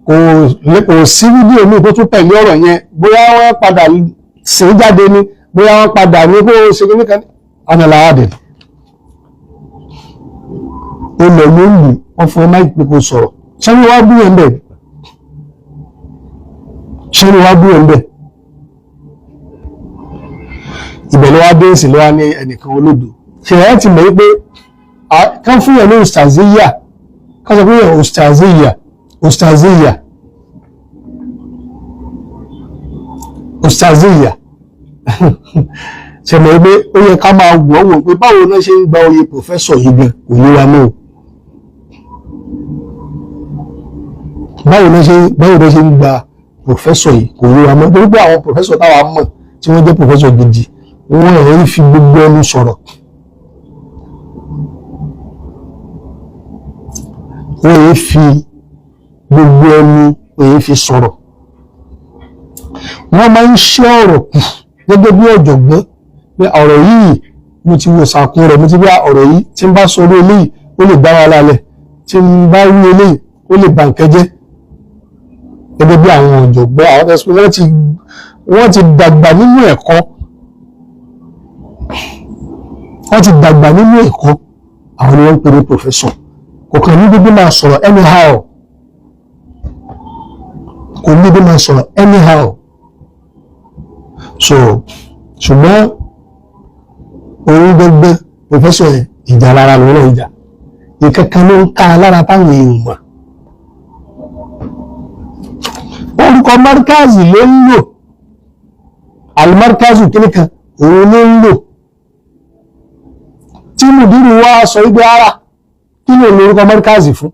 kò sí fídíò míì tó tún tẹ̀lé ọ̀rọ̀ yẹn, bóyá wọ́n padà sí jáde ni, bóyá wọ́n padà ní kó ṣe kí nìkan ọ̀nà làwádìí. Ó lọ ló ń lù wọ́n fún ẹ máìkì pé kò sọ̀rọ̀. Ṣé wọ́n wá bú ẹ̀ ń bẹ̀? Ṣé wọ́n wá bú ẹ̀ ń bẹ̀? Ibẹ̀ ló wá dé sí, ló wá ní ẹnìkan olódo. Ṣe ẹ ti mọ̀ wípé kán fún yẹn ní ustaziya, kán sọ pé yẹn ustaziya, ustaziya, ustaziya, ṣe mọ̀ wípé ó yẹ ká máa wọ̀ wọ̀ pé báwo náà ṣe ń gba oyè professor yìí gan, kò ní wa náà. Báwo náà ṣe ń gba professor yìí, kò ní wa mọ́, torí pé àwọn professor táwa mọ̀ tí wọ́n jẹ́ professor gidi, wọ́n rí fi gbogbo ẹnu sọ̀rọ̀, wọ́n yìí fi gbogbo ẹnu èyí fi sọ̀rọ̀, wọ́n máa ń ṣe ọ̀rọ̀ kù gẹ́gẹ́ bí ọ̀jọ̀gbọ́n pé ọ̀rọ̀ yìí mo ti wo sàkún rẹ̀, mo ti bí ọ̀rọ̀ yìí tí ń bá sọ orí eléyìí ó lè dá wa lálẹ́, tí ń bá rí eléyìí ó lè bà nǹkan jẹ́, gẹ́gẹ́ bí àwọn ọ̀jọ̀gbọ́n, àwọn ẹ̀sùn wọ́n ti dàgbà nínú ẹ̀kọ́, wọ́n ti dàgbà nínú ẹ̀kọ́, àwọn ni wọ́n ń pè ní professor. Kò kàn ní bíbí máa sọ̀rọ̀ anyhow, kò ní bíbí máa sọ̀rọ̀ anyhow. So ṣùgbọ́n òun gbẹgbẹ́ professor yẹn ìjà lára lọ́rọ̀ ìjà ìkankan ló ń ká lára táwọn èèyàn mọ̀. Orúkọ markazi ló ń lò, alimarkazu kìnìkan òun ló ń lò, tí mùdírù wá sọ wípé ara kí ló lórúkọ markazi fún?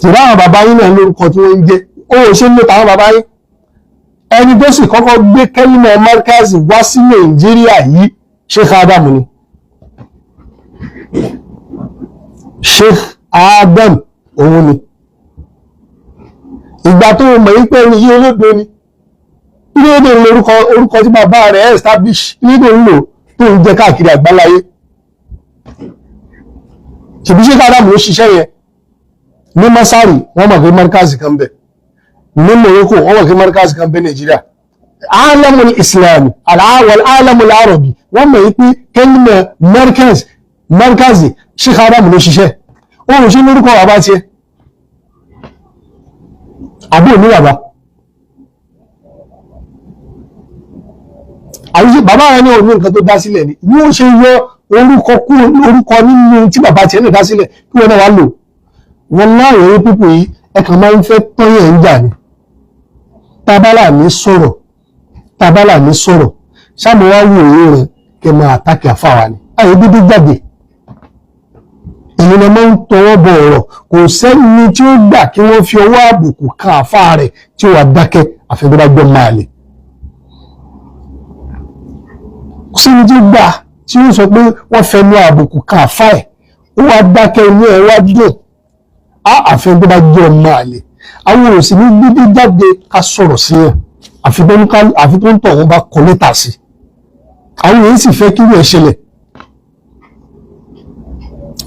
Ìrá àwọn bàbá yín náà lórúkọ tí wọ́n ń jẹ́, ó ṣe ń lò táwọn bàbá yín. Ẹni tó sì kọ́kọ́ gbé kẹ́límọ̀ markazi wá sí Nàìjíríà yìí, Sheikh Adam ni. Sheikh Adam òun ni. Ìgbà tó mọ̀ wípé ẹni yìí olódo ni, kí ló dé lórúkọ orúkọ tí bàbá rẹ̀ establish, kí ló dé ń lò tó ń jẹ káàkiri àgbáláyé? Ṣèbí Sheikh Adam ló ṣiṣẹ́ yẹn ní Masari, wọ́n mọ̀ pé markazi kan bẹ̀ ní Morocco, wọ́n mọ̀ pé markazi kan bẹ̀ Nàìjíríà, alamul islami alawal alamul arabi, wọ́n mọ̀ wípé kẹ́límọ̀ markazi Sheikh Adam ló ṣiṣẹ́. Òun ṣe lórúkọ bàbá tiẹ̀ àbí òní bàbá àyíṣe bàbá rẹ ní òní nǹkan tó dá sílẹ̀ ni bí ó ṣe yọ orúkọ kúrò orúkọ nínú tí bàbá tiẹ̀ lè dá sílẹ̀ kí wọ́n náà wá lò wọ́n láwọn eré pípò yìí. Ẹ̀kan máa ń fẹ́ tọ́yẹ̀ ń jà ní tábàlà ní sọ̀rọ̀, tábàlà ní sọ̀rọ̀ sáàmù wá wù òye rẹ̀ kẹ máa àtàkì àfàwà ni àyè dídí jáde. Èyí ni máa ń tọwọ́ bọ ọ̀rọ̀, kò sẹ́ni tí ó gbà kí wọ́n fi ọwọ́ àbùkù kan àfáà rẹ̀ tí ó wà dákẹ́ àfẹ́gbẹ́dágbọ́ máa lè. Kò sẹ́ni tí ó gbà tí ó sọ pé wọ́n fẹnu àbùkù kan àfa ẹ̀, ó wá dákẹ́, inú ẹ̀ wá dùn á. Àfihàn tó bá jẹ́ ọmọ àlè, àwọn ò sì ní gbígbé jáde ká sọ̀rọ̀ sí ẹ̀, àfi tó ń tọ̀ wọ́n bá kọ lẹ́tà sí. Àwọn èyí sì fẹ́ kí wọ́n ṣẹlẹ̀,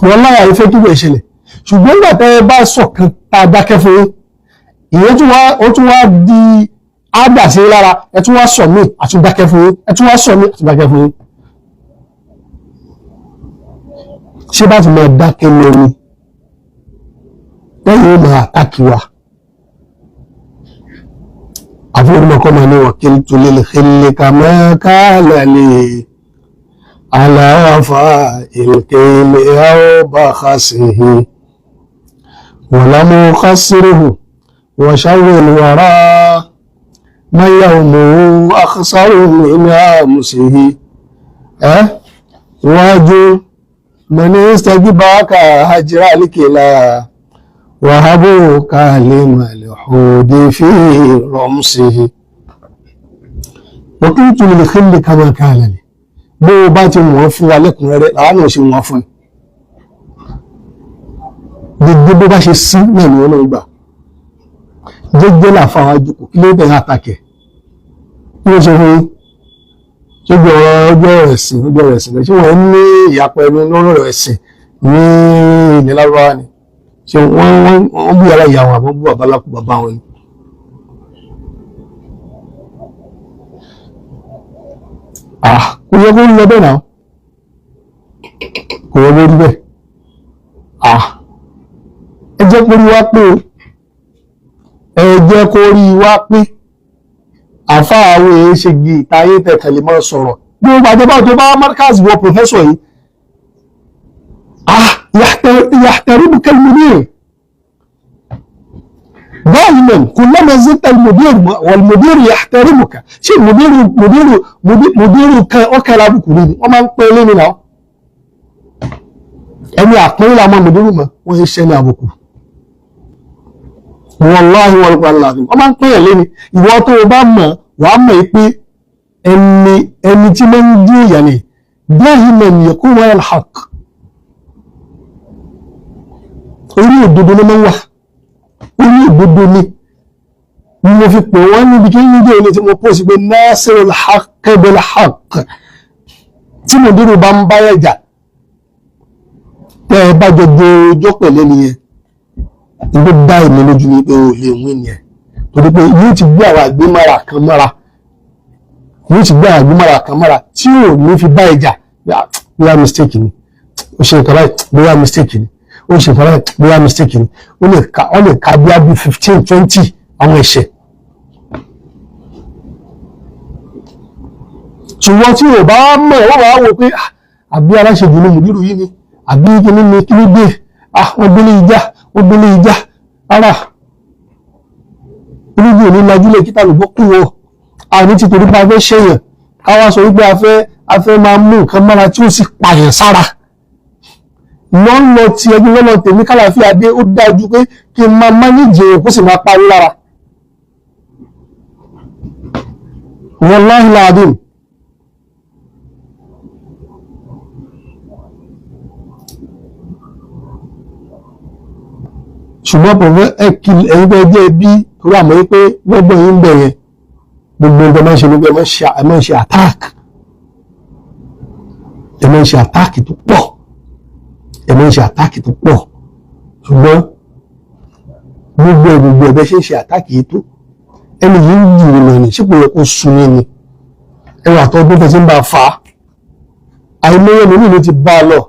wọ́n lára yìí fẹ́ kí wọ́n ṣẹlẹ̀. Ṣùgbọ́n nígbà tẹ́ ẹ bá sọ̀kan tá a dákẹ́ fún yín, ìyẹn ó tún wá di ádà sí lára. Ẹ tún wá sọ mí, àtúndákẹ́ fún yín. Ẹ tún wá sọ mí, àtúndákẹ́ fún yín. Ṣé bá ti máa dákẹ́ lọ ni lẹ́yìn ó máa àtàkì wa? Àfihàn onímọ̀ máa ní wakiltu lil khilli kama qala li ala wafa'il kayli aw bakhasihi wa lam uqassirhu wa sharril wara man yawmuhu akhsaru min amsihi wájú man istajbaka hajra al-kila وهبوك لما الحود في رمسه وقلت للخل كما قال لي. Bó o bá ti wọ́n fún wa lẹ́kùnrẹ́rẹ́, làwọn náà ṣe wọ́n fún ẹ. Gbogbo bó bá ṣe sí náà ni wọ́n náà gbà. Jẹ́jẹ́ làfa wa jókòó. Kí ló bẹ̀rẹ̀ àtàkẹ́? Kí ló ṣe fún yín? Ṣé bí ọ̀rọ̀ ọjọ́ ẹ̀sìn, ọjọ́ ẹ̀sìn ṣé wọ́n ní ìyapa ẹnu lórí ọ̀rọ̀ ẹ̀sìn ní ilẹ̀ Lárúbáwá ni? Ṣe wọ́n bú yàrá ìyá wọn àbọ̀ bú babaláku bàbá wọn ni? Ah, kò yẹ kó ń lọ bẹ́ẹ̀ náà, kò yẹ kó rí bẹ́ẹ̀. Ah, ẹ jẹ́ kó rí wá pé o, ẹ jẹ́ kó rí wá pé àfa àwọn èèyàn ṣe gi ìtayé tẹ̀kẹ̀lé máa sọ̀rọ̀ bí wọ́n bá jẹ́ bá tó bá markaz wọ professor yìí. Ah, يحترمك المدير دائما، كلما زدت المدير والمدير يحترمك. شيء مدير مدير مدير مدير ọkẹ lábùkù ni wọ́n máa ń pẹ́ lé nínú ẹni àpẹẹrẹ làwọn mùdírù mọ. Wọ́n ṣe ní àbùkù, wàláhì wàláhì, wọ́n máa ń pẹ́ lé ní. Ìwọ tó o bá mọ̀, wàá mọ̀ pé ẹni tí máa ń dún ìyà ni دائما يكون على الحق. Orí òdodo ló máa ń wà, orí òdodo ni. Ni mo fi pè wọ́n níbi kí ní ilé tí mo pọ̀ sí pé nasirul haqq bil haqq. Tí mo dúró bá ń bá ẹ̀jà, tẹ́ ẹ bá jọ jẹ ọjọ́ pẹ̀lẹ́ nìyẹn, ìgbó dá èmi lójú ni pé o lè wí nìyẹn, torí pé yóò ti gbé àwọn àgbémára kan mọ́ra, yóò ti gbé àwọn àgbémára kan mọ́ra tí ò ní fi bá ẹ̀jà. Bóyá mistake ni ó ṣe nǹkan báyìí, bóyá mistake ni ó ṣe nǹkan báyìí, bóyá mistake ni. Ó lè ka bí i 15, 20 àwọn ẹ̀ṣẹ̀. Ṣùgbọ́n tí ò bá mọ̀, wọ́n wá wò pé àbí aláṣejù ni mùdírù yìí ni, àbí kíní ni, kí ló dé? Wọ́n gbélé ìjà, wọ́n gbélé ìjà ara olójú òní lajúlẹ̀ kíta lùbọ́ kú wọ àní ti torí pé a fẹ́ ṣèyàn, káwá sọ wípé a fẹ́ máa mú nǹkan mára tí ó sì pààyàn sára lọ́nà tí ẹbí lọ́nà tèmi kálàfíà dé. Ó dájú pé kí n máa mánéjì èèyàn kó sì máa parí lára. Wallahi láàdín. Ṣùgbọ́n pẹ̀lú ẹ̀yin bẹ́ẹ̀ jẹ́ bí torí àmọ́ wípé lọ́gbọ̀n yín bẹ̀ yẹn, gbogbo nǹkan máa ń ṣe ní pé ẹ máa ń ṣe attack, ẹ máa ń ṣe attack tó pọ̀, ẹ máa ń ṣe attack tó pọ̀. Ṣùgbọ́n gbogbo ẹ̀ bẹ́ẹ̀ ṣe ń ṣe attack yìí tó, ẹni yìí ń jù lọ ní sípò yẹ kó sun yín ni. Ẹwà àtọ́dún tẹ̀sí ń bá a fà á, àìmọye ẹlòmíì ló ti bá a lọ.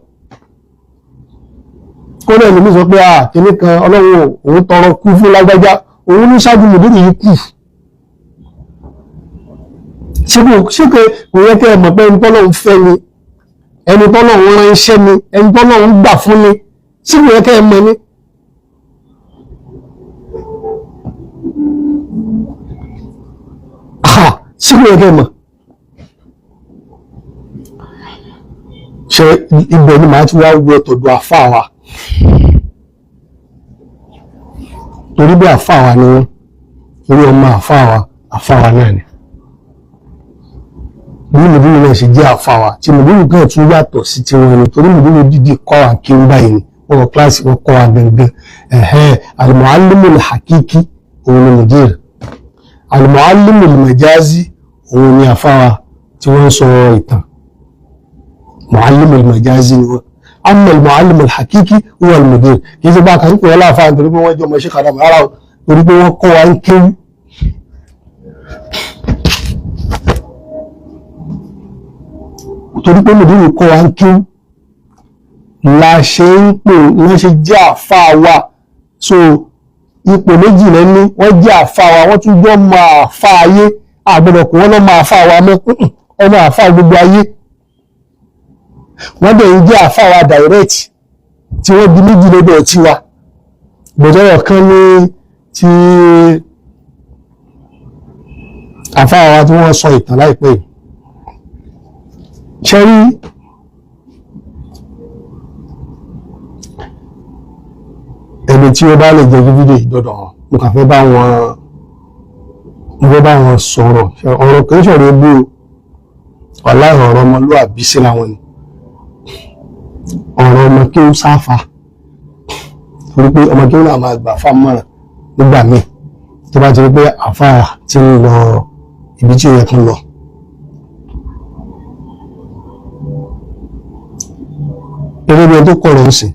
Kódà ẹlòmíì sọ pé ah, kìnnì kan, Ọlọ́run, òun tọrọ kú fún lágbájá, òun ní ṣáájú mòdúrù yìí kù. Ṣé kò yẹ kẹ́ ẹ mọ̀ pé ẹni tọ́lọ́run fẹ́ ni, ẹni tọ́lọ́run ránṣẹ́ ni, ẹni tọ́lọ́run gbà fún ni? Ṣé kò yẹ kẹ́ ẹ mọ̀ ni? Ṣé kò yẹ kẹ́ ẹ mọ̀? Ṣe ibẹ̀ ni màá ti wá wọ tọ̀dọ̀ àfáà wa, torí bí àfáà wa ni wọ́n, torí ọmọ àfáà wa, àfáà wa náà ni. Bí mùdírù náà ṣe jẹ́ àfa wa, tí mùdírù kan tún yàtọ̀ sí tiwọn ni, torí mùdírù dídì kọ́ wa kí ó báyìí ni wọ́n wọ kíláàsì, wọ́n kọ́ wa gangan. Ẹ̀hẹ́n, al-muallimul hakiki òun ni mùdírù, al-muallimul majazi òun ni àfa wa tí wọ́n ń sọ ìtàn. Muallimul majazi ni wọ́n, amma al-muallimul hakiki huwa al-mudir. Kì í ṣe bá a kàn ń pè wọ́n láàfáà nítorí pé wọ́n jẹ́ ọmọ Sheikh Adam rárá o, torí pé wọ́n kọ́ wa ń kéwú. Torí pé mùdírù kọ́ wa ń kéwú la ṣe ń pè wọ́n, ṣe jẹ́ àfáà wa. So ipò méjì lẹ́ni wọ́n jẹ́ àfáà wa, wọ́n tún jọ mọ àfáà ayé. Àgbọ̀dọ̀ kò wọ́n lọ́ mọ àfáà wa mọ́, ọmọ àfáà gbogbo ayé. Wọ́n dẹ̀ ń jẹ́ àfáà wa direct, tí wọ́n di méjì lọ́dọ̀ tiwa. Gbọ̀dọ̀ kan ní ti àfáà wa tí wọ́n sọ ìtàn láìpẹ́ yìí. Ṣe rí ẹni tí ó bá lè jẹ́ fídíò ìdọ́dọ̀ wọn, mo kàn fẹ́ bá wọn, mo fẹ́ bá wọn sọ̀rọ̀. Ọ̀rọ̀ kìí sọ̀rọ̀ ebú o, wàláhì ọ̀rọ̀ ọmọlúwàbí síra wọn ni, ọ̀rọ̀ ọmọ kí ó sáfà, torí pé ọmọ kí ó náà máa gbà fà mọ́ràn nígbà míì tó bá ti rí pé àfà ti ń lọ ibi tí ó yẹ kán lọ. Gẹ́gẹ́ bí ẹni tó kọ̀ rẹ̀ ń sìn,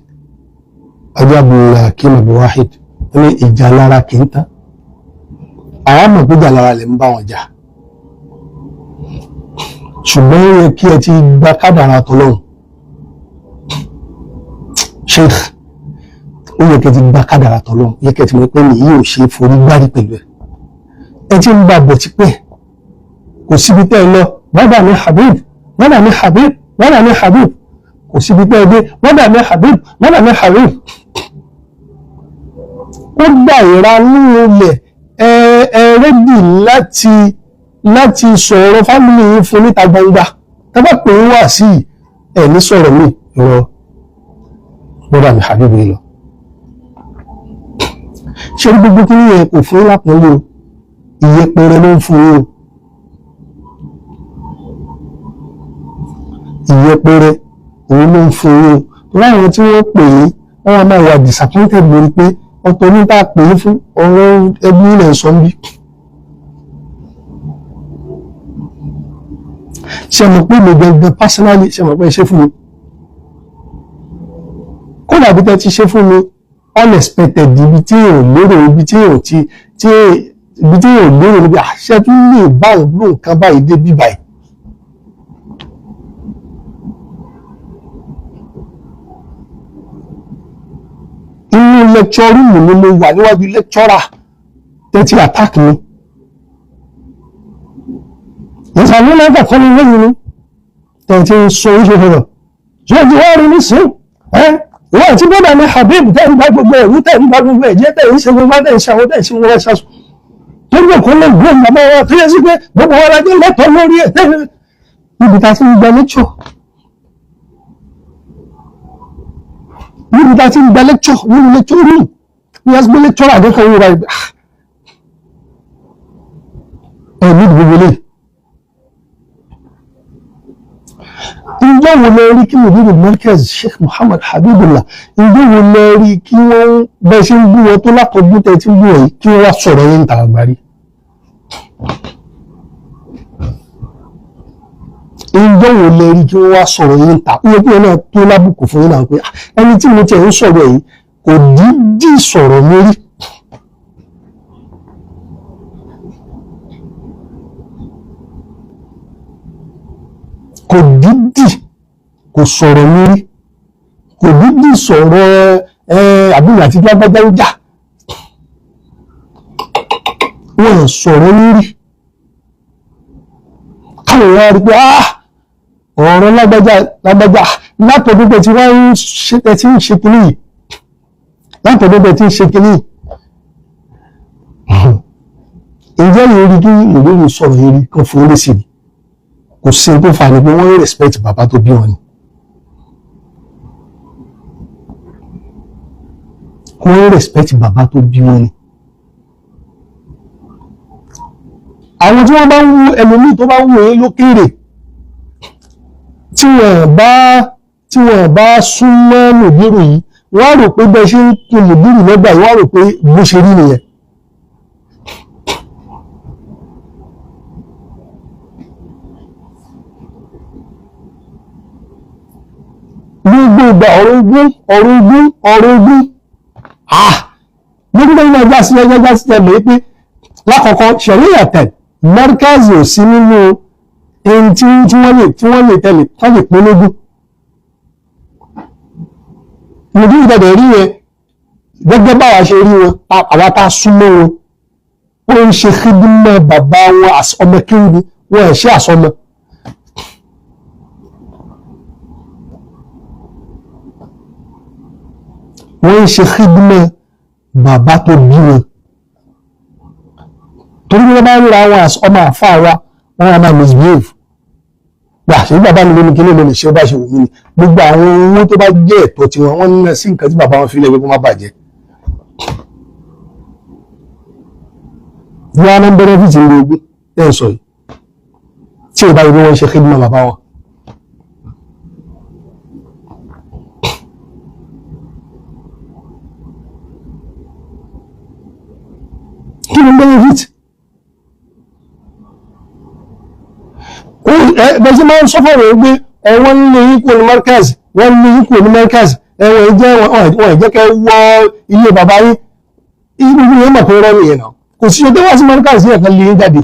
ọjọ́ Abdulhakeem Abdulwahid ní ìjà lára kì í tán. Àwọn mọ̀ pé ìjà lára lè ń bá wọn jà, ṣùgbọ́n ó yẹ kí ẹ ti gba kádàrá tọlọ́hun. Sheikh, ó yẹ kí ẹ ti gba kádàrá tọlọ́hun, yẹ kí ẹ ti mọ̀ pé nìyí ò ṣe forí gbárí pẹ̀lú ẹ. Ẹ ti ń bá bọ̀ tipẹ́, kò síbi tẹ́ ẹ lọ, bàbá mi Habib, bàbá mi Habib, bàbá mi Habib, kò síbi tẹ́ ẹ dé, bàbá mi Habib, bàbá mi Habib. Ó gbà ìranú ilẹ̀, ẹ rẹ́dì láti sọ̀rọ̀ fámìlì yìí fún níta gbangba. Tábà pé ń wà sí ẹ̀ ní sọ̀rọ̀ mi rọ bọ́dà mi Habib yìí lọ. Ṣé gbogbo kí nìyẹn kò fún lápọ́nlé o, ìyẹpẹrẹ ló ń fún yín o, ìyẹpẹrẹ òun ló ń fún yín o. Láwọn tí wọ́n pè yín, wọ́n wá máa wà disappointed lórí pé ọ̀tọ̀ ní tá a pè é fún, ọ̀rọ̀ ẹbí ilẹ̀ sọ ń bí. Ṣe mọ̀ pé mi gbẹgbẹ personally, ṣe mọ̀ pé ṣe fún mi, kódà bí tẹ́ ti ṣe fún mi unexpected, ibi tí ò lérò, ibi tí ò ti tí ibi tí ò lérò níbi àṣẹ tún lè bá òun ló nǹkan báyìí dé bí báyìí. Inú lecture room ni mo wà níwájú lecturer tẹ́tí attack mi. Ìsàlẹ̀ náà kọ́ ni lẹ́yìn ni tẹ́tí ń sọ oríṣiríṣi ọ̀rọ̀. Ṣé o ti wá rí nísìn? Ẹ́ ìwọ àti bọ́dà mi Habib tẹ́ ń bá gbogbo ẹ̀rú, tẹ́ ń bá gbogbo ẹ̀jẹ̀, tẹ́ ń ṣe gbogbo tẹ́ ń ṣe àwọn tẹ́ ń ṣe gbogbo ẹ̀ṣaṣọ. Tó ń kó lè gbé bàbá wa tó yẹ sí pé gbogbo wa la jẹ́ lẹ́tọ̀ọ́ lórí ẹ̀ tẹ́ níbi tá a ti ń gba lecture. Níbi tá a ti ń gba lecture nínú lecture room ní yasmin lecturer àdéhùn yìí báyìí. Ẹ ní gbogbo lè. Ǹjẹ́ wo lẹ rí kí Mudirul Markaz Sheikh Muhammad Habibullah, ǹjẹ́ wo lẹ rí kí wọ́n bẹ́ẹ̀ ṣe ń bú wọn tó látọ̀gbọ́n tẹ́ ti ń bú wọn yìí, kí wọ́n wá sọ̀rọ̀ yín ta àgbárí? Ǹjẹ́ wo lẹ rí kí wọ́n wá sọ̀rọ̀ yín ta? Ó yẹ kí wọ́n náà tó lábùkù fún yín náà pé ẹni tí mo tiẹ̀ ń sọ̀rọ̀ yìí kò dídí sọ̀rọ̀ mi rí. Kò dídì kò sọ̀rọ̀ mi rí, kò dídì sọ̀rọ̀ àbúrò àti lágbájá ń jà, wọ́n sọ̀rọ̀ mi rí. Káwọn èèyàn rí pé ọ̀rọ̀ lágbájá lágbájá látọ̀dún pé tí wọ́n ń ṣe tí ń ṣe kínní yìí, látọ̀dún pé tí ń ṣe kínní yìí. Ǹjẹ́ yìí rí kí ìlú sọ̀rọ̀ yìí rí kan fún lẹ́sìn ni? Kò sí tó fà ní pé wọ́n respect bàbá tó bí wọn ni. Wọ́n respect bàbá tó bí wọn ni. Àwọn tí wọ́n bá ń wú ẹlòmíì tó bá ń wú yín lókèrè, Tí wọ́n bá súnmọ́ mùdírù yìí, wọ́n á rò pé bẹ́ẹ̀ ṣe ń kun mùdírù lọ́gbà yìí, wọ́n á rò pé bó ṣe rí nìyẹn. Gbogbo ìgbà ọ̀rọ̀ ogún, ọ̀rọ̀ ogún, ọ̀rọ̀ ogún. Gbogbo ìgbà ẹgbẹ́ sí ẹgbẹ́ sí ẹgbẹ́ pé lákọ̀ọ́kọ́ ṣẹ̀ríyàtẹ̀ mọ́ríkàzì ò sí nínú ẹni tí wọ́n lè tẹ̀lé tán lè pín lógún. Mùdírù tẹ̀lé rí yẹn gẹ́gẹ́ báwa ṣe rí wọn, àwa tá a súnmọ́ wọn, ó ń ṣe kídímọ̀ bàbá wọn ọmọ kéwù ni wọ́n ẹ̀ ṣe àsọmọ. Wọ́n ń ṣe kídímọ̀ bàbá tó bí wọn, torí bí wọ́n bá ríra wọn ọmọ àfáà wa, wọ́n á máa misbehave. Wà ṣe bàbá mi lónìí kíní lónìí ṣé ó bá ṣe wù mí ni. Gbogbo àwọn owó tó bá jẹ́ ẹ̀tọ́ tiwọn, wọ́n ń ná sí nǹkan tí bàbá wọn fi lẹ̀ pé kó má bàjẹ́. Wọ́n á ń benefit ní ogún ẹ̀ ń sọ yìí tí ò bá yẹ bí wọ́n ṣe kídímọ̀ bàbá wọn. Kí ni benefit? Bẹ́ẹ̀ máa ń sọ fọ́rọ̀ wípé ẹ̀wọ̀n ń lé yín kúrò ní Markaz, wọ́n ń lé yín kúrò ní Markaz, ẹ̀wọ̀n ìjẹ́ wọ́n ìjẹ́ kẹ́ wọ ilé bàbá yín. Gbogbo yẹn mọ̀ pé rọ́ nìyẹn náà. Kò sí ọjọ́ wá sí Markaz yẹn kan lé yín jáde.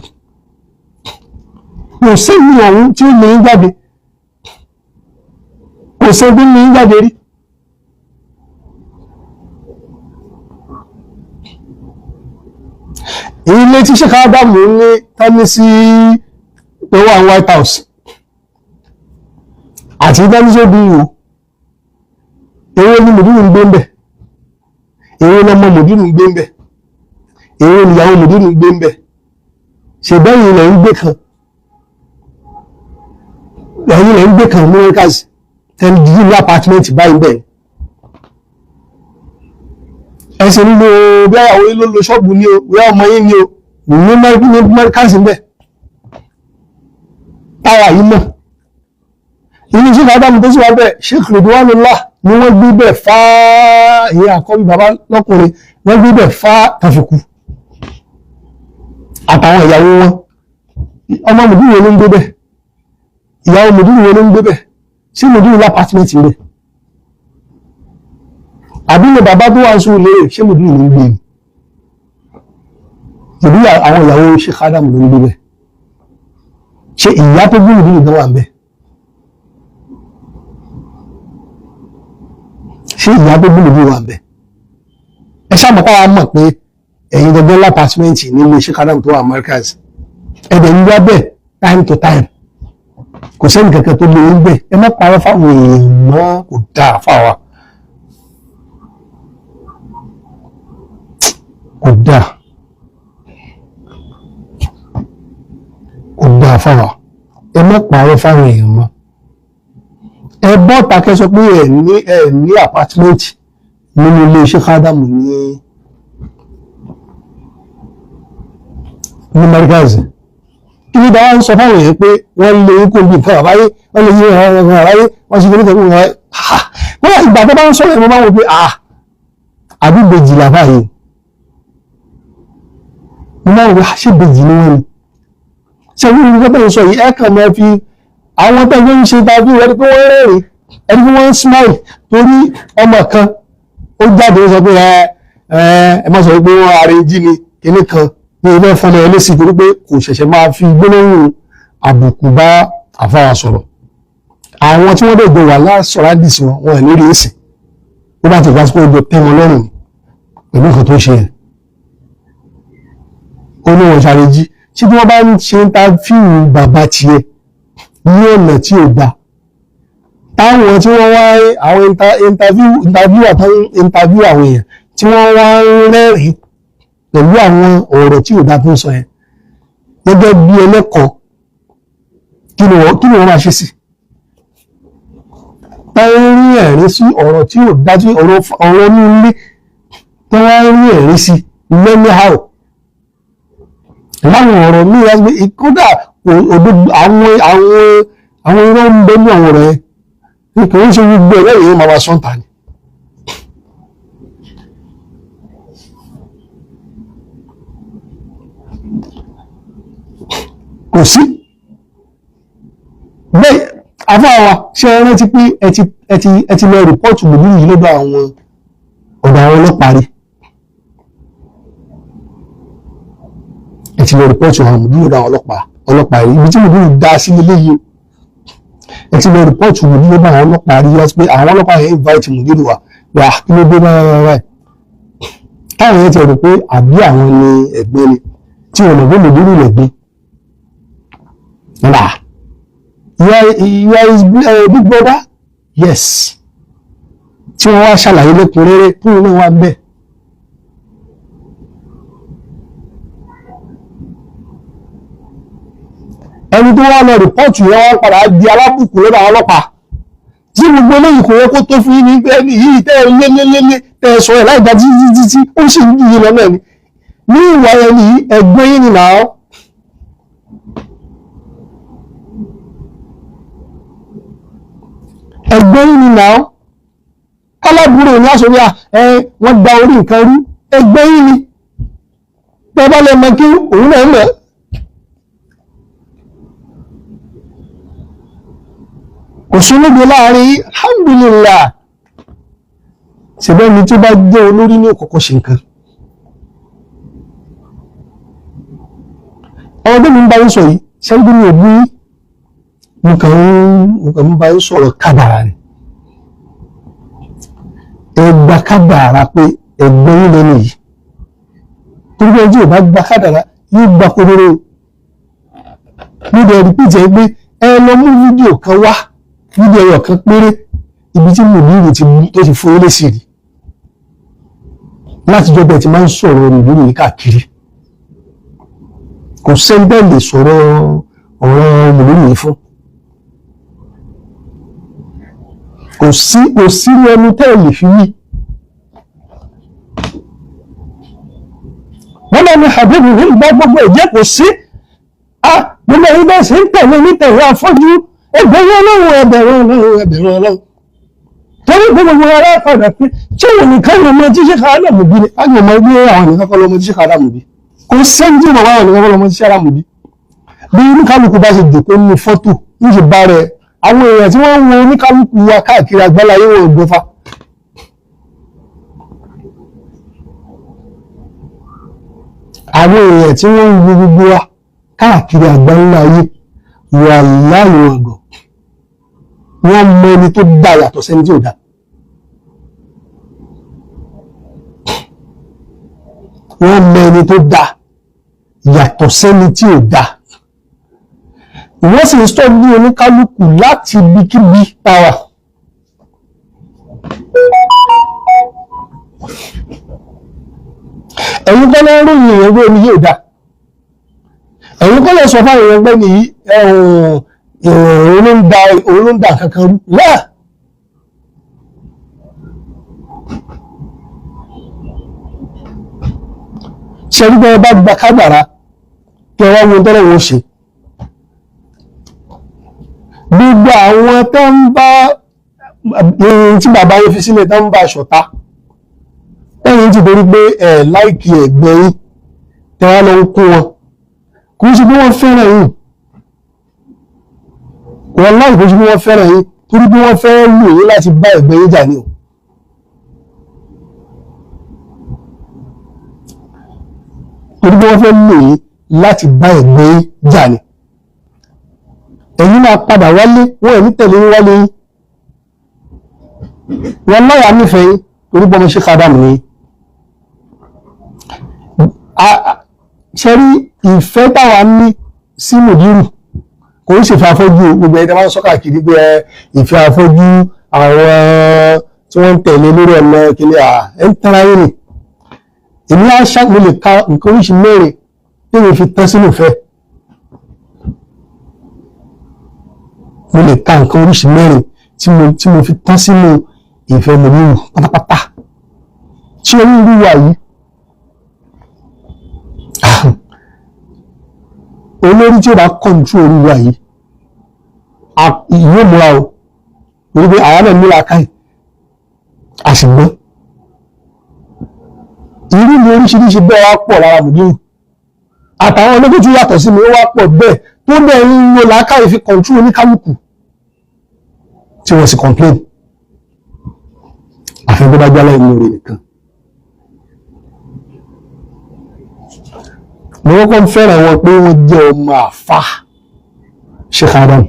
Kò sí ìlú ọ̀hún tí ó lé yín jáde. Kò sí ẹbí lé yín jáde rí. Ilé tí Sheikh Adamu ní tání sí tó wà ní White House àti tání sí obì ìwò, èwo ni mùdírù ń gbé ń bẹ̀? Èwo lọmọ mùdírù ń gbé ń bẹ̀? Èwo ni ìyàwó mùdírù ń gbé ń bẹ̀? Ṣe bẹ́yìn ilẹ̀ ń gbé kan, ẹ̀yìn ilẹ̀ ń gbé kan ní Markaz tẹ́lẹ̀ dídí ní apartment báyìí bẹ́ẹ̀. Ẹsẹ̀ ń lo bí àwọn yín ló lo ṣọ́ọ̀bù ní o, bí ọmọ yín ní o, ní Markaz ń bẹ̀. Táwa yìí mọ̀. Ilé Sheikh Adamu tó sì wá bẹ̀, Sheikh Ridwanullah ni wọ́n gbé bẹ̀ fáá, ìyẹn àkọ́bí bàbá lọ́kùnrin, wọ́n gbé bẹ̀ fáá tàfikù. Àtàwọn ìyàwó wọn. Ọmọ mùdírù wo ló ń gbé bẹ̀? Ìyàwó mùdírù wo ló ń gbé bẹ̀? Ṣé mùdírù lápátímẹ́ǹtì rẹ̀? Àbí ní bàbá tó wà ń sún ilé rẹ̀, ṣé mùdírù ló ń gbé ni? Tàbí àwọn ìyàwó Sheikh Adamu ló ń gbé bẹ̀? Ṣé ìyá tó gbé mùdírù gan wà ń bẹ̀? Ṣé ìyá tó gbé mùdírù wà ń bẹ̀? Ẹ ṣáà káwa mọ̀ pé ẹ̀yin gẹ́gẹ́ lápátímẹ́ǹtì nílé Sheikh Adamu tó wà Markaz, ẹ̀dẹ̀ ń wá bẹ̀ time to time, kò sẹ́ni kankan tó lè ń bẹ̀. Ẹ má parọ́ fáwọn èèyàn mọ́, kò dáa fáwa. Kò dáa, kò dáa fáwa. Ẹ má parọ́ fáwọn èèyàn mọ́. Ẹ bọ́ takẹ́ sọ pé ẹ ní apartment nínú ilé Sheikh Adamu ní Markaz. Kí ni dáwà ń sọ fáwọn èèyàn pé wọ́n lé ikú bí nǹkan àbáyé, wọ́n lè yí nǹkan àbáyé, wọ́n sì kí nǹkan àbáyé. Wọ́n ìgbà tó bá ń sọ̀rọ̀ mo máa ń wò pé àbí bèjì làbá yìí. Mo máa ń wò ṣé bèjì ni wọ́n ni. Ṣé wọ́n ní nǹkan tó ń sọ yìí, ẹ kàn máa fi àwọn tó ń ṣe tàbí ẹni pé wọ́n rẹ́rìn-ín, ẹni pé wọ́n ń smile torí ọmọ kan ó jáde ó sọ pé ẹ má sọ pé wọ́n arrange ni kinní kan ní ilé fúnra ẹ lésì torí pé kò ṣẹ̀ṣẹ̀ máa fi gbólóhùn àbùkù bá àfáà sọ̀rọ̀. Àwọn tí wọ́n dẹ̀ jọ wà lásọ̀rọ̀ àdìsí wọn, wọn ẹ̀ lórí èsì ó bá ti gbà sí pé ó jọ tẹ́ wọn lọ́rùn pẹ̀lú nǹkan tó ṣe yẹn. Ó ní wọn ṣàrèjì ṣé tí wọ́n bá ń ṣe interview bàbá tiẹ̀ ní ọ̀nà tí ò gbà, táwọn tí wọ́n wá àwọn interview àtàwọn interview àwọn èèyàn tí wọ́n wá ń rẹ́rìn-ín pẹ̀lú àwọn ọ̀rọ̀ tí ò dá tó ń sọ yẹn, gẹ́gẹ́ bí ẹlẹ́kọ̀ọ́ kí ni wọ́n máa ṣe sí? Táwọn rí ẹ̀rín sí ọ̀rọ̀ tí ò dájú, ọ̀rọ̀ ní ilé tí wọ́n rí ẹ̀rín sí lẹ́níhàó láwọn ọ̀rọ̀ míì, kódà Àwọn irọ́ ń bẹ ní àwọn ọ̀rọ̀ yẹn, kì í ṣe gbogbo ẹ̀ lẹ́yìn máa wá sọ́ǹtà ni. Kò sí bẹ́ẹ̀. Àfáà wa, ṣé ẹ rántí pé ẹ ti lọ report mùdírù yìí lọ́dọ̀ àwọn ọ̀dọ̀ àwọn ọlọ́pàá rí? Ẹ ti lọ report àwọn mùdírù lọ́dọ̀ àwọn ọlọ́pàá rí. Ibi tí mùdírù dá sí nílé yìí o, ẹ ti lọ report mùdírù lọ́dọ̀ àwọn ọlọ́pàá rí láti pé àwọn ọlọ́pàá yẹn invite mùdírù wa wà, kí ló dé báyìí báyìí? Táwọn yẹn ti rò pé àbí àwọn ni ẹ̀gbẹ́ ni, tí wọn mọ̀ pé mùdírù lẹ̀gbẹ́. Nah. You are his big brother? Yes. Tí wọ́n wá ṣàlàyé lẹ́kùnrẹ́rẹ́ fún òun náà wà bẹ́ẹ̀. Ẹni tó wá lọ report yẹn wá padà di alábùkù lọ́dọ̀ àwọn ọlọ́pàá. Tí gbogbo eléyìí kò yẹ kó tó fún yín ní pé ẹni yìí tẹ́ ẹ lé lé lé lé, tẹ́ ẹ sọ ẹ̀ láì dá títí títí, ó sì ń yí lọ náà ni. Ní ìwà ẹni yìí, ẹgbẹ́ yín ni nàá. Ẹgbẹ́ yìí ni náà kálábùrò ní aṣọ ní ẹ wọ́n gba orí nǹkan rú. Ẹgbẹ́ yìí ni tẹ́ bá lè mọ kí òun náà mọ̀. Kò sólógbò láàrin yìí, alhamdulillah. Ṣùgbọ́n ẹni tó bá jẹ́ olórí ní òkọ̀kọ̀ ṣe nǹkan. Ọmọdé mi ń bá yín sọ yìí, ṣẹ́gun mi ò bú yín, mo kàn ń bá yín sọ̀rọ̀ kádàrá ni. Ẹ gba kádàrá pé ẹgbẹ́ yín lẹ́nu yìí, torí pé ẹni tí ò bá gba kádàrá yóò gba kodoro. Níbi ẹ̀rí pìtẹ́ pé ẹ lọ mú fídíò kan wá, fídíò ẹyọ kan péré, ibi tí mùdírù ti tó ti fún lésì rí láti jọ́ bẹ́ẹ̀ ti máa ń sọ̀rọ̀ mùdírù yìí káàkiri. Kò sẹ́ni bẹ́ẹ̀ lè sọ̀rọ̀ ọ̀rọ̀ mùdírù yìí fún. Kò sí, kò sí ẹnu tẹ́ ẹ lè fi wí. Wọ́n lọ ní Habibu ní ìgbà gbogbo ìjẹ́ kò sí a gbogbo ẹ̀yin bẹ́ẹ̀ sì ń tẹ̀lé ní tẹ̀lé afọ́jú. Ẹgbẹ̀rún Ọlọ́run, ẹbẹ̀rún Ọlọ́run, ẹbẹ̀rún Ọlọ́run, torí pé gbogbo ara padà pé ṣé òun nìkan ní ọmọ tí Sheikh Adam bí ni? Láti ọmọ ẹgbẹ́ àwọn nìkan kọ́ lọ́mọ tí Sheikh Adam bí. Kò sẹ́ni tí bàbá àwọn nìkan kọ́ lọ́mọ tí Sheikh Adam bí. Bí oníkálukú bá ṣe jòkó nínú fọ́tò ní ṣe bá rẹ̀, àwọn èèyàn tí wọ́n ń wo oníkálukú wa káàkiri àgbáláyé wọn gbọ́fà. Àwọn èèyàn tí wọ́n ń wo gbogbo wa káàkiri àgbáláyé wà láàyè wọn gọ̀, wọ́n mọ ẹni tó dá yàtọ̀ sẹ́ni tí ò dá. Wọ́n mọ ẹni tó dá yàtọ̀ sẹ́ni tí ò dá. Wọ́n sì ń sọ ní oníkálukú láti ibikíbi tàwa. Ẹ̀yin kọ́ ló ń ròyìn èèyàn pé ẹni yóò dá. Ẹ̀yin kọ́ lè sọ fáwọn èèyàn pé ní òun ló ń da kankan rú láà. Ṣe rí bẹ́ẹ̀ bá gba kádàrá, kí ẹ wá wo tọ́lọ̀ wọ́n ṣe. Gbogbo àwọn tó ń bá tí bàbá yóò fi sílẹ̀, tó ń bá ṣọ̀tá ẹ̀yìn ti torí pé ẹ̀ like ẹ̀gbẹ́ yín, tẹ́wàá lọ ń kó wọn, kò ń ṣe bí wọ́n fẹ́ràn yín. Wọ́n láì kò ṣe bí wọ́n fẹ́ràn yín, torí bí wọ́n fẹ́ lò yín láti bá ẹ̀gbẹ́ yín jà ní o. Torí bí wọ́n fẹ́ lò yín láti bá ẹ̀gbẹ́ yín jà ní. Ẹ̀yin máa padà wálé, wọ́n ẹ̀ ní tẹ̀lé yín wálé yín. Wọ́n láyà nífẹ̀ẹ́ yín torí bọ́mọ ṣe kádàmù ní. Ṣe rí ìfẹ́ táwa ní sí mùdírù, kò ń ṣèfẹ́ afọ́jú. Gbogbo ẹni tí wọ́n sọ káàkiri pé ìfẹ́ afọ́jú àwọn tí wọ́n ń tẹ̀lé lórí ọ̀nà kìíní à ẹ̀ ń tẹ́ra yín ni. Èmi á ṣá, mo lè ka nǹkan oríṣi mẹ́rin tí mo fi tán sínú ìfẹ́. Mo lè ka nǹkan oríṣi mẹ́rin tí mo fi tán sínú ìfẹ́ mùdírù pátápátá. Tí orí irú wa yìí, olórí tí ó bá control orí wa yìí, Yóò múra o, torí pé àwa náà múra káyì àṣìgbọ́n. Irú mi oríṣiríṣi bẹ́ẹ̀ wá pọ̀ lára mùdírù àtàwọn ológun tó yàtọ̀ sí mi, ó wá pọ̀ bẹ́ẹ̀ tó bẹ́ẹ̀ ń lo làákàyè fi control oníkálukú tí wọ́n sì complain, àfi tó bá jálẹ̀ inú rẹ̀ nìkan. Mo kọ́kọ́ fẹ́ràn wọn pé wọ́n jẹ́ ọmọ àfa Sheikh Adam.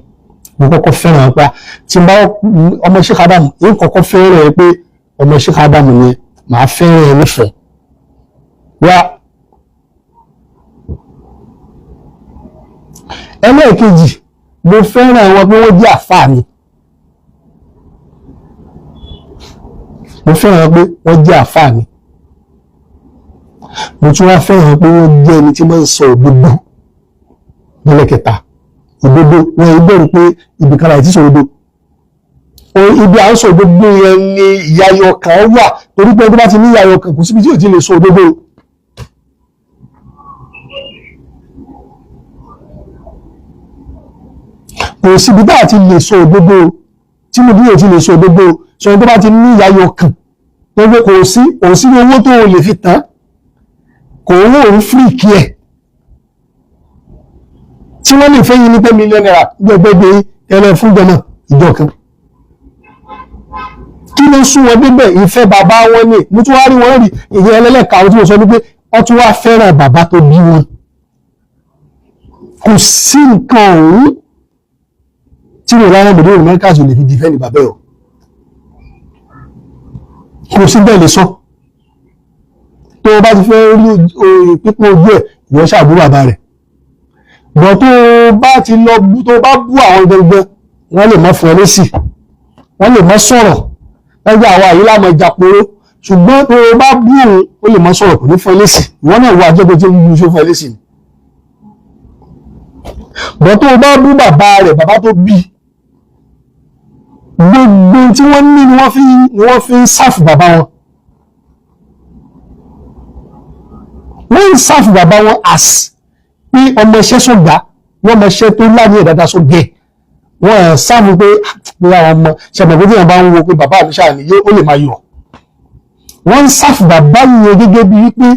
Mo kọ́kọ́ fẹ́ràn wọn pé tí n bá ọmọ Sheikh Adam yìí kọ́kọ́ fẹ́ràn ẹ pé ọmọ Sheikh Adam yẹn, màá fẹ́ràn ẹ nífẹ̀ẹ́ wá. Ẹlẹ́ẹ̀kejì, mo fẹ́ràn wọn pé wọ́n jẹ́ àfa mi. Mo fẹ́ràn pé wọ́n jẹ́ àfa mi. Mo tún wá fẹ́ràn pé wọ́n jẹ́ ẹni tí máa ń sọ òdodo. Lẹ́lẹ́kẹta, òdodo wọn yìí bẹ̀rù pé ibìkan láì tí sọ òdodo. Ibi à ń sọ òdodo yẹn ni ìyáyọ kan wà, torí pé tó bá ti ní ìyáyọ kan, kò síbi tí ò ti lè sọ òdodo. Kò síbi tá a ti lè sọ òdodo tí mo bí ò ti lè sọ òdodo sọ. Tó bá ti ní ìyáyọ kan tó gbé, kò sí owó tó o lè fi tán, kò owó òun fíríkì ẹ̀ tí wọ́n lè fẹ́ yín ní 10 million naira gbẹgbẹgbẹ ẹlẹ́ fún jọmọ ìjọ kan. Kí ló sún wọn débẹ̀? Ìfẹ́ bàbá wọn ni. Mo tún wá rí wọn rí ìyẹn ẹlẹ́lẹ́ka àwọn tí mo sọ ní pé wọ́n tún wá fẹ́ràn bàbá tó bí wọn. Kò sí nǹkan ọ̀hún tí mo láwọn ọmọdé òun mẹ́ríkà lè fi defend bàbá ẹ̀ o. Kò sí bẹ́ẹ̀ lè sọ. Tó o bá ti fẹ́ rí pípọ́n ojú ẹ̀, ìwọ ṣàbú bàbá rẹ̀ bọ̀. Tó o bá ti lọ bú, tó o bá bú àwọn gbẹngbẹ, wọ́n lè má fún ẹ lésì, wọ́n lè má sọ̀rọ̀ lẹ́gbẹ́ àwa yìí lámọ̀ ìjàporó. Ṣùgbọ́n tó o bá bú òun, ó lè má sọ̀rọ̀, kò ní fún ẹ lésì. Ìwọ náà wọ àjẹgbẹ́ tí ó ń bú ṣó fún ẹ lésì ni. Bọ̀ tó o bá bú bàbá rẹ̀, bàbá tó bí, gbogbo tí wọ́n ní ni wọ́n fi ń serve bàbá wọn. Wọ́n ń serve bàbá wọn as pé ọmọ iṣẹ́ sọ̀gá, wọ́n ọmọ iṣẹ́ tó láyé dáadáa sógẹ̀. Wọ́n serve pé bí àwọn ọmọ ṣẹ̀mọ̀ pé tí wọ́n bá ń wo pé bàbá mi ṣáà ní, ó lè máa yọ̀. Wọ́n ń serve bàbá yẹn gẹ́gẹ́ bí wípé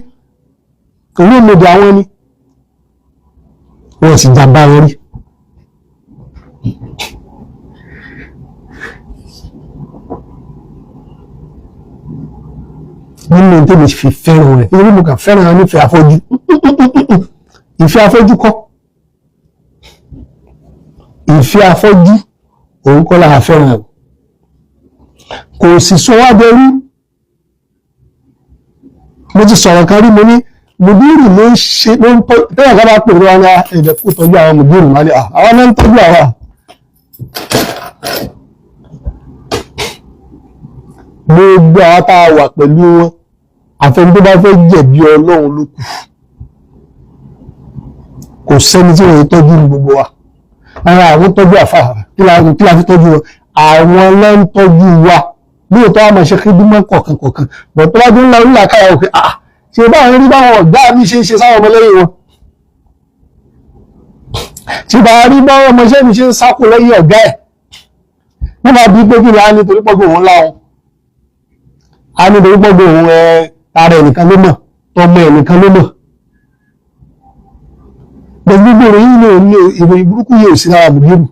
òun lòdì àwọn ẹni wọ́n sì jàmbá wọn rí. Nínú tèmi fi fẹ́ràn rẹ̀, nítorí mo kàn fẹ́ràn rẹ̀ nífẹ̀ẹ́ afọ́jú, ìfẹ́ afọ́jú kọ́, ìfẹ́ afọ́jú òun kọ́ lára fẹ́ràn rẹ̀. Kò sì sọ wá dẹrú. Mo ti sọ̀rọ̀ kan rí, mo ní mùdírù ló ń ṣe, ló ń tọ́ tẹ́yà ká bá pè wọ́n ní ẹ̀jẹ̀ kó tọ́jú àwọn mùdírù máa ní àwọn náà ń tọ́jú àwa. Gbogbo àwọn tá a wà pẹ̀lú wọn, àfẹn tó bá fẹ́ jẹ̀bi Ọlọ́run ló kù. Kò sẹ́ni tí wọ́n tọ́jú ní gbogbo wa. Ara àwọn tọ́jú àfà, kí la fi tọ́jú wọn? Àwọn ló ń tọ́jú wa lóòótọ́, àmọ́ ṣe kídúmọ́ kọ̀ọ̀kan kọ̀ọ̀kan bọ̀. Tó bá dún ńlá ńlá káyà òkè, ah, ṣe báwọn rí báwọn ọ̀gá mi ṣe ń ṣe sáwọn ọmọlẹ́yìn wọn, ṣe bá rí báwọn ọmọọṣẹ́ mi ṣe ń sákò lẹ́yìn ọ̀gá ẹ̀. Wọ́n máa bí pé kí ni a ní torí pọ́gbọ̀n òun láwọn a ní torí pọ́gbọ̀n òun ẹ ara ẹnìkan ló mọ̀, tọmọ ẹnìkan ló mọ̀. Gbogbo ìròyìn ní òní, ìròyìn burúkú yóò sí lára mùdírù.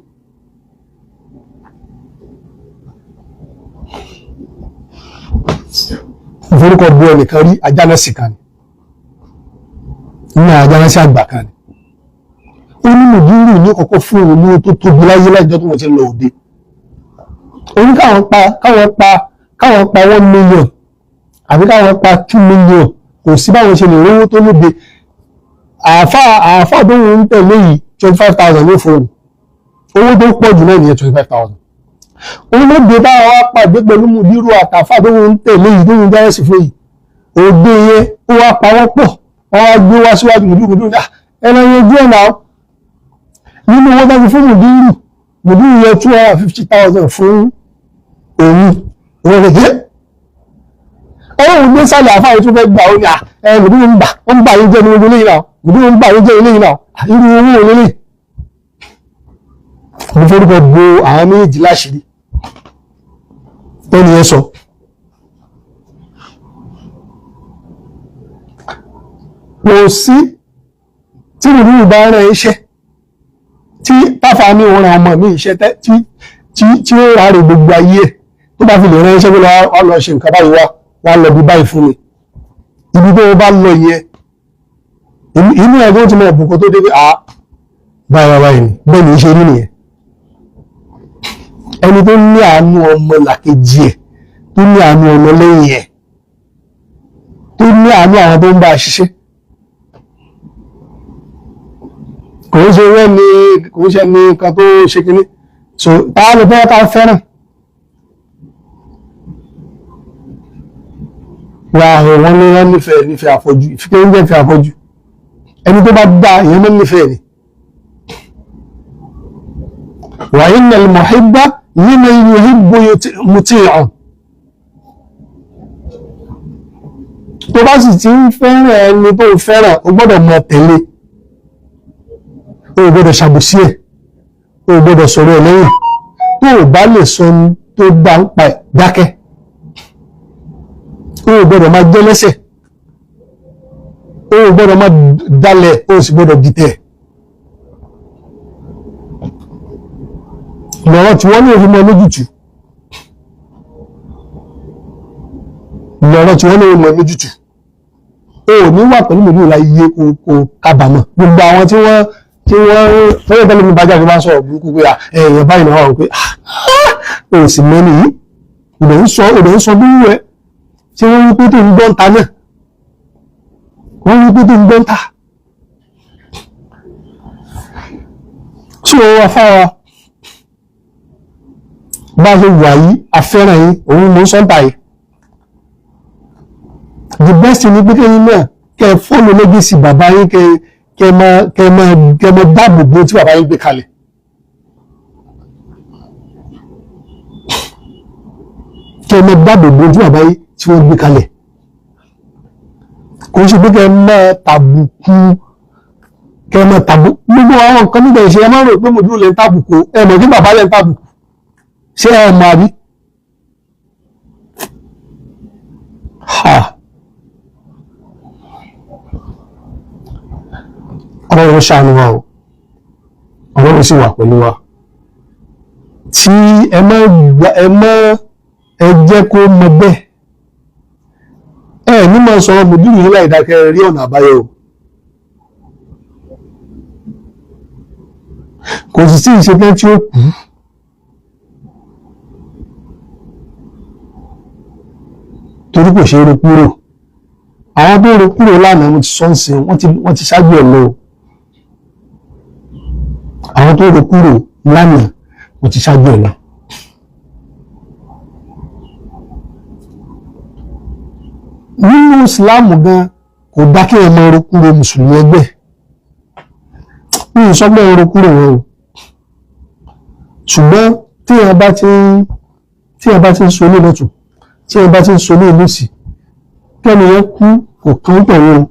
Ìforúkọ bu ẹnìkan rí, ajánásì kan ni, ní ajánásì àgbà kan ni. Ó ní mùdírù ní kọ́kọ́ fún òun ní tó tóbi láyé láìjọ́ tó wọ́n ti lọ òde. Ó ní káwọn pa 1 million àbí káwọn pa 2 million, kò sí báwọn ṣe lè rówó tó lóde. Àáfà tó ń tẹ̀lé yìí, 25,000 ló fóun. Owó tó pọ̀ jù náà nìyẹn, 25,000. Òun ló dé báwọn wá pàdé pẹ̀lú mùdírù àtàfà tó ń tẹ̀lé yìí, tó ń jáwé sí fún yìí. Òde yẹn, ó wá pa wọ́n pọ̀, wọ́n wá gbé wá síwájú mùdírù. Mùdírù ní ẹran yẹn ojú ẹ̀ náà. Nínú owó tó fi fún mùdírù, mùdírù yẹ 250,000 fún òun. Òun rẹ̀ jẹ́ ọlọ́run gbé sálẹ̀. Àfáà yìí tún fẹ́ gbà, ó ní ẹ mùdírù ń bà ó ń bà yín jẹ́ ní gbogbo eléyìí náà, mùdírù ń bà yín jẹ́ eléyìí náà. Irú owó eléyìí? Mo forúkọ bo àwọn méjèèjì láṣìírí tẹ́ni yẹn sọ. Kò sí tí rìrì bá rán iṣẹ́ tí táfà ní òun ran ọmọ mi iṣẹ́ tí tí tí ó ráre gbogbo ayé ẹ̀, tó bá fi lè rán iṣẹ́ pé lọ lọ ṣe nǹkan báyìí, wá wá lọ bí báyìí fún mi, ibi tó bá lọ yẹ, inú ẹ̀ tó ti mọ ọ̀bùnkún tó dé pé ah, báyìí báyìí ni, bẹ́ẹ̀ ni ṣe rí nìyẹn. Ẹni tó ní àánú ọmọ làkejì ẹ̀, tó ní àánú ọmọ lẹ́yìn ẹ̀, tó ní àánú àwọn tó ń bá a ṣiṣẹ́, kò ń ṣe wẹ́ ni, kò ń ṣe ní nǹkan tó ṣe kinní. So táwọn lè fẹ́ ká fẹ́ràn wà, wọ́n ní wọ́n nífẹ̀ẹ́ àfọ́jú, ìfikẹ́ ń jẹ́ ìfẹ́ àfọ́jú. Ẹni tó bá dá ìyẹn mọ́ nífẹ̀ẹ́ ni. Wa innal muhibba liman yuhibbu muti'un. Tó bá sì ti ń fẹ́ràn ẹni tó fẹ́ràn, o gbọ́dọ̀ mọ tẹ̀lé, o gbọ́dọ̀ ṣàbòsí ẹ̀, o gbọ́dọ̀ sọ̀rọ̀ ẹ̀ lẹ́yìn. Tó o bá lè sọ ohun tó dá ń pa ẹ̀, dákẹ́. O gbọ́dọ̀ máa jẹ́ lẹ́sẹ̀, o gbọ́dọ̀ máa dalẹ̀, o sì gbọ́dọ̀ dìtẹ̀. Lọ́rọ̀ tí wọ́n ní òfin mọ́ lójútùú, lọ́rọ̀ tí wọ́n ní òfin mọ́ lójútùú. O ò ní wà pẹ̀lú mòdúró láyé, kò kábàámọ̀. Gbogbo àwọn tí wọ́n fẹ́rẹ̀ tẹ́lẹ̀ mi bá jáde máa ń sọ̀rọ̀ burúkú pé èèyàn báyìí náà wà pé o sì mẹ́ni yìí, òdè ń sọ bí wú ẹ ṣé. Wọ́n wí pé tó ń gbọ́n ta náà, wọ́n wí pé tó ń gbọ́n ta. So afáwa bá ṣe wà yìí, afẹ́ràn yìí, òun mò ń sọ́ńtà yìí. The best ni pé kẹ́yìn náà kẹ́ ẹ follow legacy bàbá yín, kẹ́ ẹ máa dáàbò bo tí bàbá yín gbé kalẹ̀. Kẹ́ ẹ máa dáàbò bo tí bàbá yín tí wọ́n gbé kalẹ̀. Kò ń ṣe pé kẹ́ ẹ máa tàbùkù, kẹ́ ẹ máa tàbùkù gbogbo àwọn nǹkan nígbà ìṣe. Ẹ máa rò pé mo dúró lẹ́ ń tàbùkù, ẹ mọ̀ kí bàbá lẹ́ ń tàbùkù, ṣé ẹ mọ̀ àbí? Ha, Ọlọ́run ṣàánú wa o, Ọlọ́run sì wà pẹ̀lú wa. Tí ẹ má gbà, ẹ má, ẹ jẹ́ kó mọ bẹ́ẹ̀, ẹ ní máa sọ̀rọ̀ mùdírù yìí láì dákẹ́ rí ọ̀nà àbáyọ o. Kò sì sí ìṣetán tí ó kú. Torí kò ṣe é ro kúrò. Àwọn tó ro kúrò lánàá, mo ti sọ ń sìn, wọ́n ti ṣáájú ẹ̀ lọ o. Àwọn tó ro kúrò lánàá, wọ́n ti ṣáájú ẹ̀ lọ. Nínú ìsìláàmù gan, kò dá kí ẹ máa ro kúrò mùsùlùmí ẹgbẹ́. Mi ò sọ pé ẹ ro kúrò wọn o, ṣùgbọ́n tí ẹ bá ti ń so ní lọ́tún, tí ẹ bá ti ń so ní ìlú sí, kẹ́ni yẹn kú, kò kán pẹ̀lú o.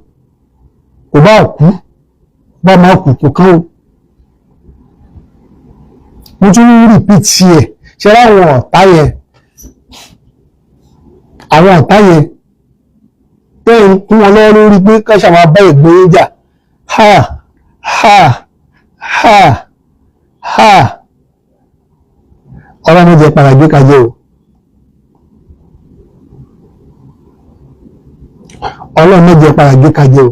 Kò bá kú, bá máa kú, kò kán o. Mo tún ń repeat ẹ̀. Ṣe láwọn ọ̀tá yẹn, àwọn ọ̀tá yẹn tẹ́ ń kún wọn lọ́wọ́ lórí pé ká ṣàwọn abá ìgbóyè jà, ha ha ha ha, ọlọ́run jẹ́ padà gbé kajẹ́ o. Ọlọ́run má jẹ́ padà gbé kajẹ́ o.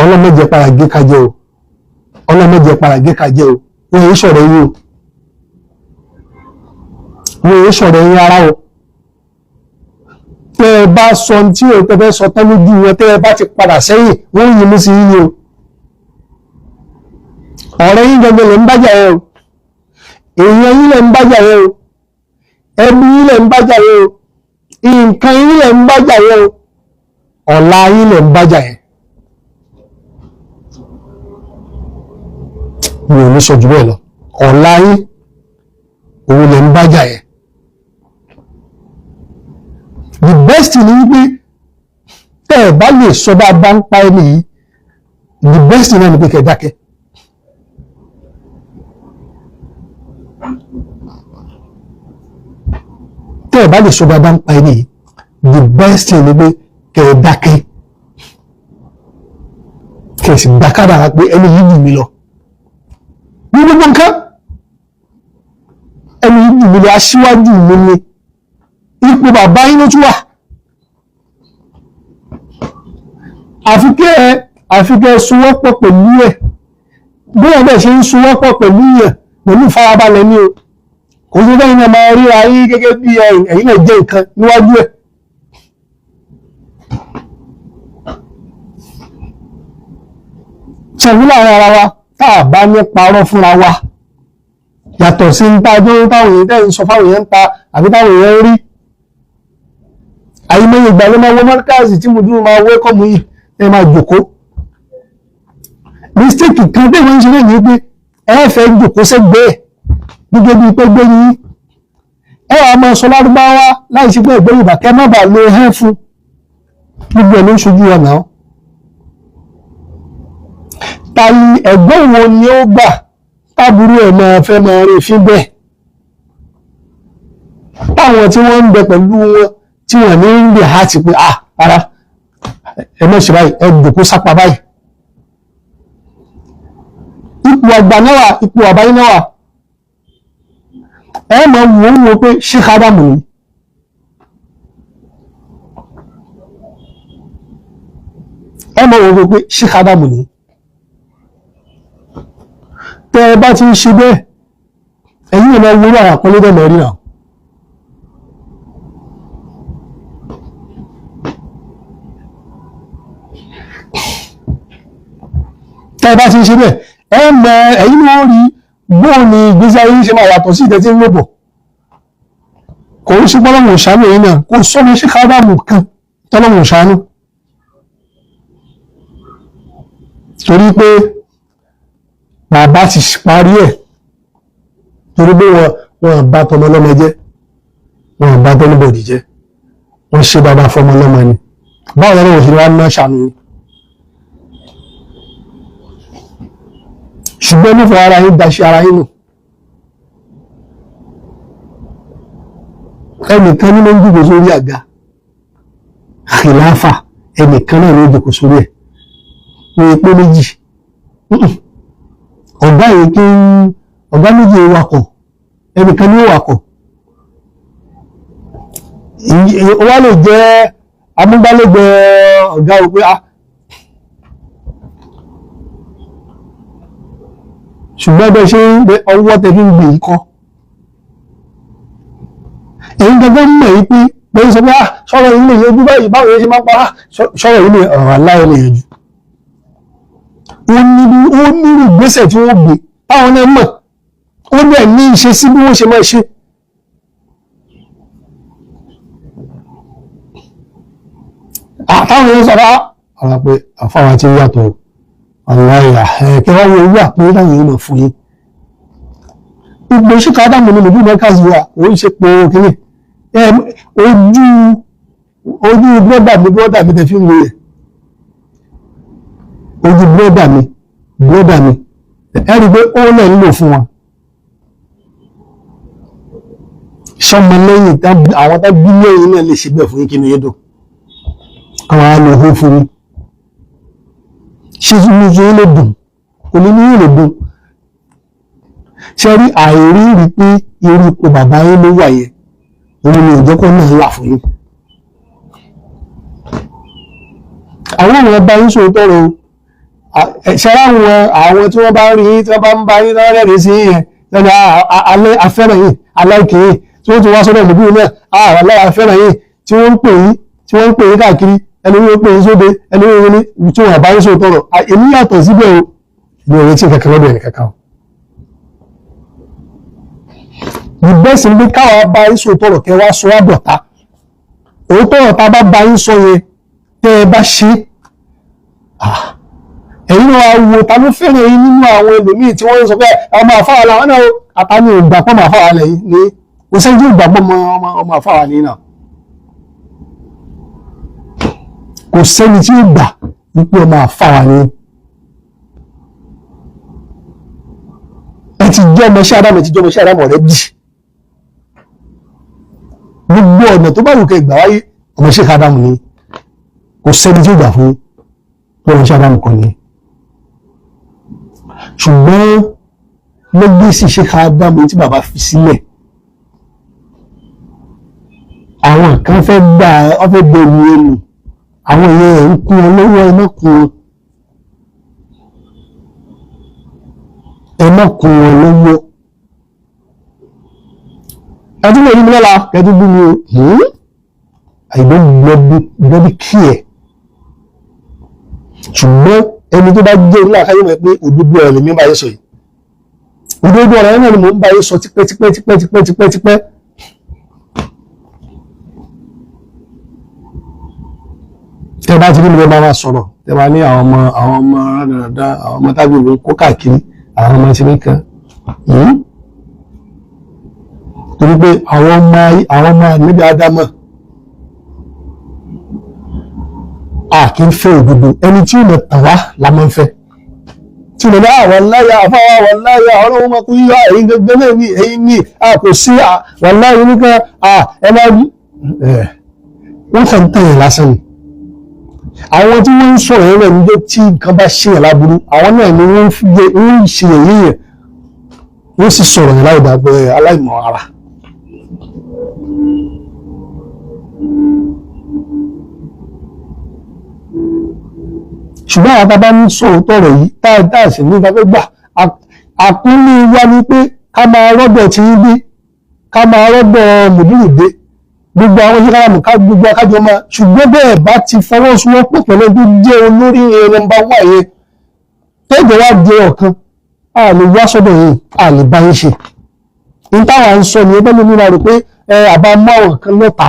Ọlọ́run má jẹ́ padà gbé kajẹ́ o. Ọlọ́run má jẹ́ padà gbé kajẹ́ o. Wọ́n yìí sọ̀rọ̀ yín o, wọ́n yìí sọ̀rọ̀ yín rárá o. Tẹ́ ẹ bá sọ tí o tẹ́ fẹ́ sọ tán lójú wọn, tẹ́ ẹ bá ti padà sẹ́yìn, wọ́n yìí mú sí yín o. Ọ̀rẹ́ yín gẹ́gẹ́ lè ń bájà yẹn o, èèyàn yín lè ń bájà yẹn o, ẹbí yín lè ń bájà yẹn o, nǹkan yín lè ń bájà yẹn o, ọ̀la yín lè ń bájà yẹn. Mi ò ní sọ jù bẹ́ẹ̀ lọ. Ọ̀la yín òun lè ń bájà yẹn. The best ni wípé tẹ́ ẹ bá lè sọ bá bá ń pa ẹni yìí, the best náà ni pé kẹ́ ẹ dákẹ́. Tẹ́ ẹ bá lè sọ dáadáa ń pa ẹni yìí, the best thing ni pé kẹ́ ẹ dákẹ́, kẹ́ ẹ sì dákàdàrà pé ẹni yìí jù mí lọ ní gbogbo nǹkan, ẹni yìí jù mí lọ, aṣíwájú mi ni, ipò bàbá yín ló tún wà. Àfi kẹ́ ẹ sowọ́pọ̀ pẹ̀lú ẹ̀. Bóyá bẹ́ẹ̀ ṣe ń sowọ́pọ̀ pẹ̀lú yẹn pẹ̀lú ìfarabalẹ̀ ni o. Kò sí bẹ́ẹ̀ ni máa ríra yín gẹ́gẹ́ bí ẹ̀yin náà jẹ́ nǹkan níwájú ẹ̀. Ṣẹ̀fún láàrin ara wa, tá a bá ní parọ́ fúnra wa, yàtọ̀ sí ń tájọ́ táwọn èèyàn tẹ́ ń sọ fáwọn èèyàn ń ta àbí táwọn èèyàn ń rí. Àyímọye ìgbà ló máa wọ mọ́ríkàsì tí mo dúró máa wẹ́kọ̀mù yìí, ẹ máa jòkó. Mistake kan tẹ́ wọ́n ń ṣe náà ní pé ẹ fẹ́ jòkó sẹ́gbẹ́ẹ̀ gẹ́gẹ́ bíi pé gbé yín, ẹ wàá máa sọ lárúbáwá láì sí pé ẹgbẹ́ Yorùbá, kẹ́ má bàa lo ẹ̀ fún gbogbo ẹ̀ ló ń ṣojú ọ̀nà. Ta ni ẹ̀gbọ́n wo ni ó gbà táburú ẹ̀ máa fẹ́ máa rí fín bẹ́ẹ̀, táwọn tí wọ́n ń bẹ pẹ̀lú wọn tí wọ́n ní ń lè há ti pé, ah, rárá, ẹ má ṣe báyìí, ẹ jòkó sápá báyìí? Ipò àgbà náà, ipò àbáyé náà, ẹ máa wò ó wò pé Sheikh Ádámù ni. Ẹ máa wò ó pé Sheikh Ádámù ni. Tẹ́ ẹ bá ti ń ṣe bẹ́ẹ̀, ẹ̀yin ẹ̀ máa wúrọ̀ àwọn àpọ́nlé dẹ̀ mẹ́rin náà. Tẹ́ ẹ bá ti ń ṣe bẹ́ẹ̀, ẹ mọ ẹ̀yin náà rí bóun ni ìgbésí ayé ṣe máa yàtọ̀ sí ìtẹ́ tí ń lò bọ̀. Kò ń ṣe pọ́lọ́mù ṣàánú èyí náà, kò sọ́mọ Sheikh Ádámù kan tọ́lọ́mù ṣàánú, torí pé bàbá ti parí ẹ̀, torí pé wọn bá tọmọ lọ́mọ jẹ́, wọn bá tọ́lúbọ̀dì jẹ́, wọ́n ṣe bàbá fọmọ lọ́mọ ni. Báwo lọ́wọ́ òṣèlú wa ná ṣàánú ni? Ṣùgbọ́n nífẹ̀ẹ́ ara yín, daṣẹ́ ara yín nù. Ẹnìkan ní ló ń jòkó sórí àga khilafa, ẹnìkan náà ló ń jòkó sórí ẹ̀ ní ipò méjì. Ọ̀gá yìí kí ọ̀gá méjì wakọ̀, ẹnìkan ní wakọ̀. Ó wá lè jẹ́ amúgbálẹ́gbẹ̀ẹ́ ọ̀gá o pé ah, ṣùgbọ́n bẹ́ẹ̀ ṣe ń bẹ ọwọ́ tẹ fi ń gbè yìí kọ́, ẹ̀yin gẹ́gẹ́ mọ̀ yìí pé bẹ́ẹ̀ sọ pé ah, sọ̀rọ̀ yìí lè yanjú báyìí, báwo yẹn ṣe máa ń pa ah, sọ̀rọ̀ yìí lè ọ̀rọ̀ aláwọ̀ lè yanjú. Ó nírú ìgbésẹ̀ tí wọ́n gbé táwọn náà mọ̀, ó dẹ̀ ní ìṣe sí bí wọ́n ṣe máa ṣe. Àtàwọn èèyàn sọ̀rọ̀ ọ̀rọ̀ pé àfáwọn ti yàtọ̀ aláìyá kí wọ́n wo owó àpò láwọn èèyàn mọ̀ fún yín. Ipò Sheikh Ádámù ní lòdì mẹ́kàsí wa, ó ń ṣe po kínní ojú ojú brọ́dà mi tẹ̀ fi ń wo yẹ ojú brọ́dà mi ẹ rí i pé ó lẹ̀ ń lò fún wọn. Sọmọ lẹ́yìn àwọn tá bí lẹ́yìn náà lè ṣe bẹ́ẹ̀ fún yín, kí ni yín dùn àwọn á lò ó fún yín? Ṣé inú yín lè dùn? Kò ní ní yín lè dùn. Ṣe rí àìrí rí pé irú ipò bàbá yín ló wà yẹn, òun ni ìjọkọ náà là fún yín. Àwọn èèyàn bá yín sòótọ́ rẹ o. Ṣe àwọn tí wọ́n bá rí yín, tí wọ́n bá ń bá yín lọ́rẹ́ rí sí yín yẹn lẹ́nu alẹ́ afẹ́ràn yìí, aláìkè yìí, tí wọ́n ti wá sọ́dọ̀ ìlú náà, alẹ́ afẹ́ràn yìí, tí wọ́n ń pè yín, tí wọ́n ń pè yín káàkiri, ẹni wọ́n pè yín sóde, ẹni wọ́n ní tí wọ́n bá yín sòótọ́ rọ̀. Èmi yàtọ̀ síbẹ̀ o, mi ò retí kankan lọ́dọ̀ ẹnì kankan o. The best ni pé káwa bá yín sòótọ́ rọ̀, kẹ́ wá sọ wá dọ̀tá. Òótọ́ ọ̀rọ̀ tá a bá bá yín sọ yẹn, tẹ́ ẹ bá ṣe, ẹ̀yin náà wá wo ta ló fẹ́ràn yín nínú àwọn ẹlòmíì tí wọ́n ń sọ pé ọmọ àfáà làwọn náà. Àtàní ìgbà pọ̀ mọ́ àfáà lẹ́yìn ní kò sẹ́ni tí ìgbà pọ̀ mọ́ ọmọ àfáà ní náà. Kò sẹ́ni tí ìgbà wípé ọmọ àfáà ní. Ẹ ti jẹ́ ọmọ iṣẹ́ Ádámù, ẹ ti jẹ́ ọmọ iṣẹ́ Ádámù rẹ bì. Gbogbo ọ̀nà tó bá wù kẹ́ gbà wáyé, ọmọ Sheikh Adam ni, kò sẹ́ni tí ó gbà fún ọmọ Sheikh Adam kan ni. Ṣùgbọ́n lẹ́gbẹ́sì Sheikh Adam tí bàbá fi sílẹ̀, àwọn kan fẹ́ gbà ọ́, fẹ́ gbẹ̀rù ẹnu àwọn èèyàn ń kún wọn lọ́wọ́. Ẹ má kún wọn, ẹ má kún wọn lọ́wọ́. Ẹ tún lè rí mi lọ́la kẹ́tù bí mi o. I don't bloody care. Ṣùgbọ́n ẹni tó bá jẹ́ onílà káyọ̀ mọ̀ pé òdodo ọ̀rọ̀ lèmi ń bá yẹn sọ yìí, òdodo ọ̀rọ̀ yẹn náà ni mò ń bá yẹn sọ tipẹ́ tipẹ́ tipẹ́ tipẹ́ tipẹ́ tipẹ́. Tẹ́ bá ti rí mi lọ bá wa sọ̀rọ̀, tẹ́ bá ní àwọn ọmọ rádaràda, àwọn ọmọ tábìlì ló ń kó káàkiri, àwọn ọmọ tí nìkan, torí pé àwọn ọmọ níbi ádámọ̀ a kì í fẹ́ òdodo. Ẹni tí ó lọ tàn wá la máa ń fẹ́, tí mo ní àwọn láyà àfáwà wà láyà ọlọ́run máa kú yíyá ẹ̀yin gẹ́gẹ́ náà ní ẹ̀yin ní a kò sí wà láyé nìkan ẹ máa wọ́n kàn ń tẹ̀yìn lásán ni. Àwọn tí wọ́n ń sọ̀rọ̀ yẹn náà níjọ́ tí nǹkan bá ṣe yẹn láburú, àwọn náà ni wọ́n ń ṣe yẹ̀yẹ́ yẹn, wọ́n sì sọ̀rọ̀ yẹn láì dàgbẹ́ aláìmọ̀ ara. Ṣùgbọ́n àwọn bàbá ń sọ òótọ́ ọ̀rọ̀ yìí tá a sì ní ìgbàgbọ́ gbà, àkúnlé wa ni pé ká máa rọ́dọ̀ tí ń gbé, ká máa rọ́dọ̀ mùdúrù dé, gbogbo àwọn yìí kára mú ká gbogbo akájọ máa. Ṣùgbọ́n bẹ́ẹ̀ bá ti fọwọ́sowọ́pọ̀ pẹ̀lú ẹni tó jẹ́ olórí number one yẹn, tẹ́jọ́ wá di ọ̀kan, a lè wá sọ́dọ̀ yìí, a lè bá yín ṣe. Ní táwa ń sọ nìyẹn. Bẹ́ẹ̀ ló ní rò pé ẹ àbá mú àwọn kan lọ́ta,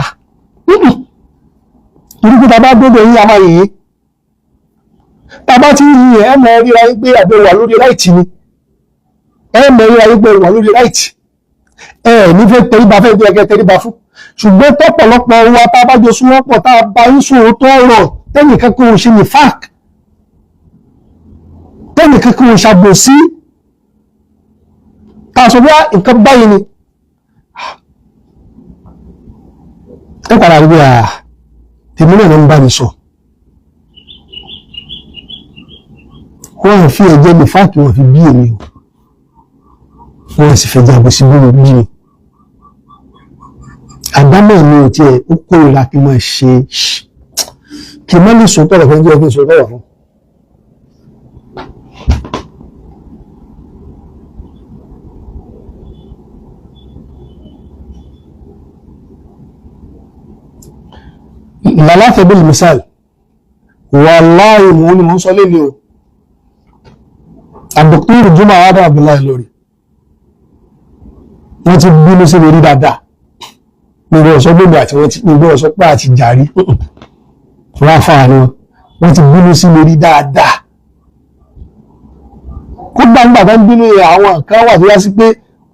torí pé tá a bá dọ́dọ̀ yín, a máa yìí, tá a bá ti yìn, ẹ mọ̀ ríra yín pé àbẹ̀ wà lórí right ni. Ẹ mọ̀ ríra yín pé wà lórí right, ẹ ní fẹ́ tẹríba fẹ́ tó yẹ kẹ́ tẹríba fún. Ṣùgbọ́n tọ́pọ̀lọpọ̀ wa tá a bá jọ súnmọ́pọ̀, tá a bá ń sòrò tó ọ̀rọ̀, tẹ́nìkan kò ṣe ní fák, tẹ́nìkan kò ṣàbòsí, tá a sọ bí nǹkan báyìí ni, ẹ padà rí bí i tèmi náà ló ń bá mi sọ. Wọ́n fi ẹ̀jẹ̀ mi fáàkì, wọ́n fi bí èmi o, wọ́n sì fẹ́ jẹ́ àbòsí bí mi bí mi. Àdámọ̀ mi ò tiẹ̀, ó kórìíra kí n máa ṣe, kí n má lè sọ tọ̀rọ̀ fún ẹjọ́ kí n sọ tọ̀rọ̀ fún. Lálàáfẹ́ bí misal, wàláhì mò ń ní mò ń sọ lélẹ̀ o, Dr. Juma Adam Abdullahi lórí wọ́n ti bínú sí mi rí dáadáa. Gbogbo ọ̀sọ́ gbogbo àti wọ́n ti gbogbo ọ̀sọ́ pé àti jàrí wọ́n afáà ni wọ́n ti bínú sí mi rí dáadáa. Kódà nígbà tó ń bínú yẹn, àwọn kan wà tó yá sí pé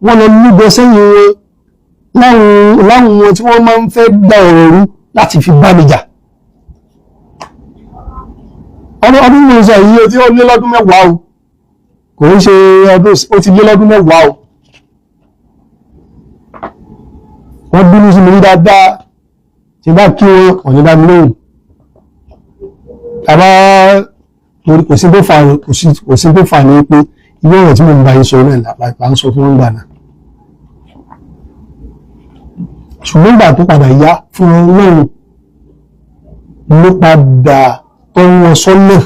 wọ́n lọ lúgọ sẹ́yìn wọn láwọn wọn tí wọ́n máa ń fẹ́ gba ọ̀rọ̀ rú láti fi bá mi jà. Ọdún mo sọ yìí, ó ti lé lọ́dún 10 o, kò ń ṣe ọdún, ó ti lé lọ́dún 10 o. Wọ́n bínú sí mi rí dáadáa. Tí bá kí wọn, ọ̀ní dá mi lóhùn tàbá, torí kò sí tó fà, kò sí tó fà ní pé ilé ọ̀rọ̀ tí mo ń bá yín sọ náà là ń sọ fún wọn gbà náà. Ṣùgbọ́n ìgbà tó padà yá, fún Ọlọ́run ló padà tọ́ wọn sọ́nà.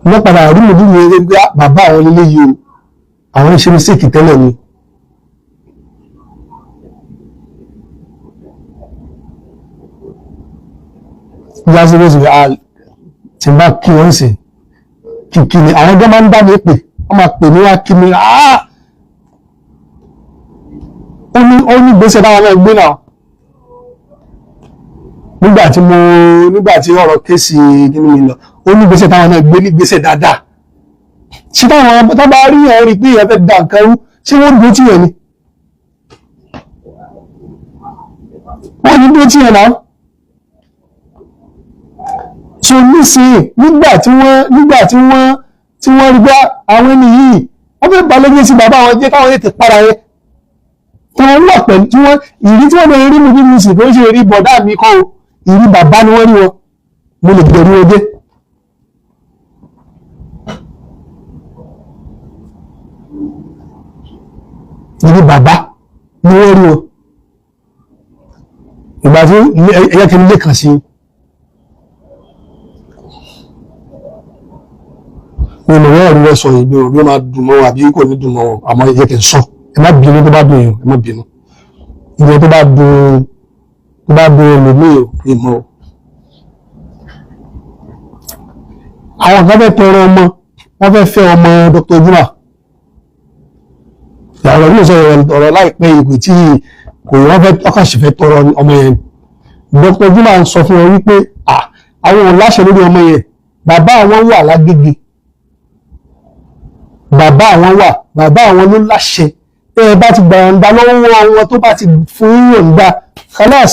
Wọ́n padà rí mi nínú eré gbé bàbá àwọn eléyìí o, àwọn ṣe mistake tẹ́lẹ̀ ni. Yásí ló sì fi tí n bá kí wọ́n sì kìkì ni àwọn ọjọ́ máa ń bá mi pè, wọ́n máa pè mí wá kí mi. Ó ní gbèsè táwọn náà gbé náà nígbà tí ọ̀rọ̀ case kí ni mi lọ, ó ní gbèsè táwọn náà gbé ní gbèsè dáadáa. Ṣé táwọn tó bá rí ẹ̀ rí pé ẹ fẹ́ da nǹkan rú, ṣé wọ́n dúró tì yẹn ni? Wọ́n ní dúró tì yẹn náà. So nísìnyí, nígbà tí wọ́n rí gbá àwọn ẹni yìí wọ́n fẹ́ balẹ̀ ní sí bàbá wọn jẹ́ káwọn tètè para yẹn, tí wọ́n wà pẹ̀lú tí wọ́n ìrí tí wọ́n lè rí mi bí mi sì kò ń ṣe rí bọ̀dá mi kọ́ o, ìrí bàbá ni wọ́n rí wọn, mo lè gbẹ̀rú wọn dé. Ìrí bàbá ni wọ́n rí wọn. Ìgbà tí ẹ̀yẹ́ kí n lè kàn sí i mo wọ́n rí sọ yìí bí ó máa dùn mọ́ àbí kò ní dùn mọ́, àmọ́ ẹ jẹ́ kí n sọ, ẹ má bínú tó bá dùn yìí, ẹ má bínú ìyẹn tó bá dùn, tó bá dùn ẹlòmíì ìmọ̀ o. Àwọn kan fẹ́ tọrọ ọmọ, wọ́n fẹ́ fẹ́ ọmọ Dr. Juma. Ìyàwó rẹ̀ sọ ọ̀rọ̀ láìpẹ́ ìpè tí kò wọ́n fẹ́ ọkàn sì fẹ́ tọrọ ọmọ yẹn. Dr. Juma ń sọ fún wọn wípé àwọn ò láṣẹ lórí ọmọ yẹn, bàbá àwọn wà lágége, bàbá àwọn wà, bàbá àwọn ló láṣẹ, tẹ́ ẹ bá ti gbàǹda lọ́wọ́ wọn tó bá ti fún yín yọ̀ǹda khalas.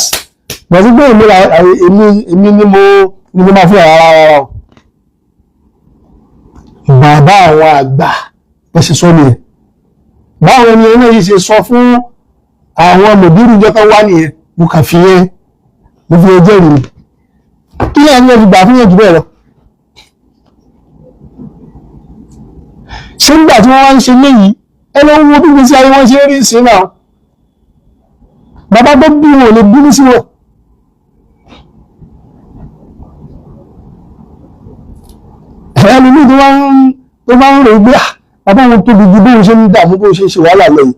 Gbàtí pé èmi ni mo máa fún ara rárá o, bàbá àwọn àgbà bó ṣe sọ nìyẹn. Báwọn ni ẹni yìí ṣe sọ fún àwọn mòdúrú jọ kan wá nìyẹn, mo kàn fi yẹn mo fi yẹn jẹ́rìí mi, kí lẹ́yìn ẹni fi gbà fún yẹn jù bẹ́ẹ̀ lọ. Ṣé nígbà tí wọ́n wá ń ṣe léyìí, ẹ lọ wo bí gbèsè ayé wọn ṣe rí sí náà, bàbá tó bí wọn ò lè bínú sí wọn. Ẹlòmíì tó bá ń rò gbé bàbá wọn tóbi ju bóun ṣe ń dààmú bóun ṣe ń ṣe wàhálà lọ yìí,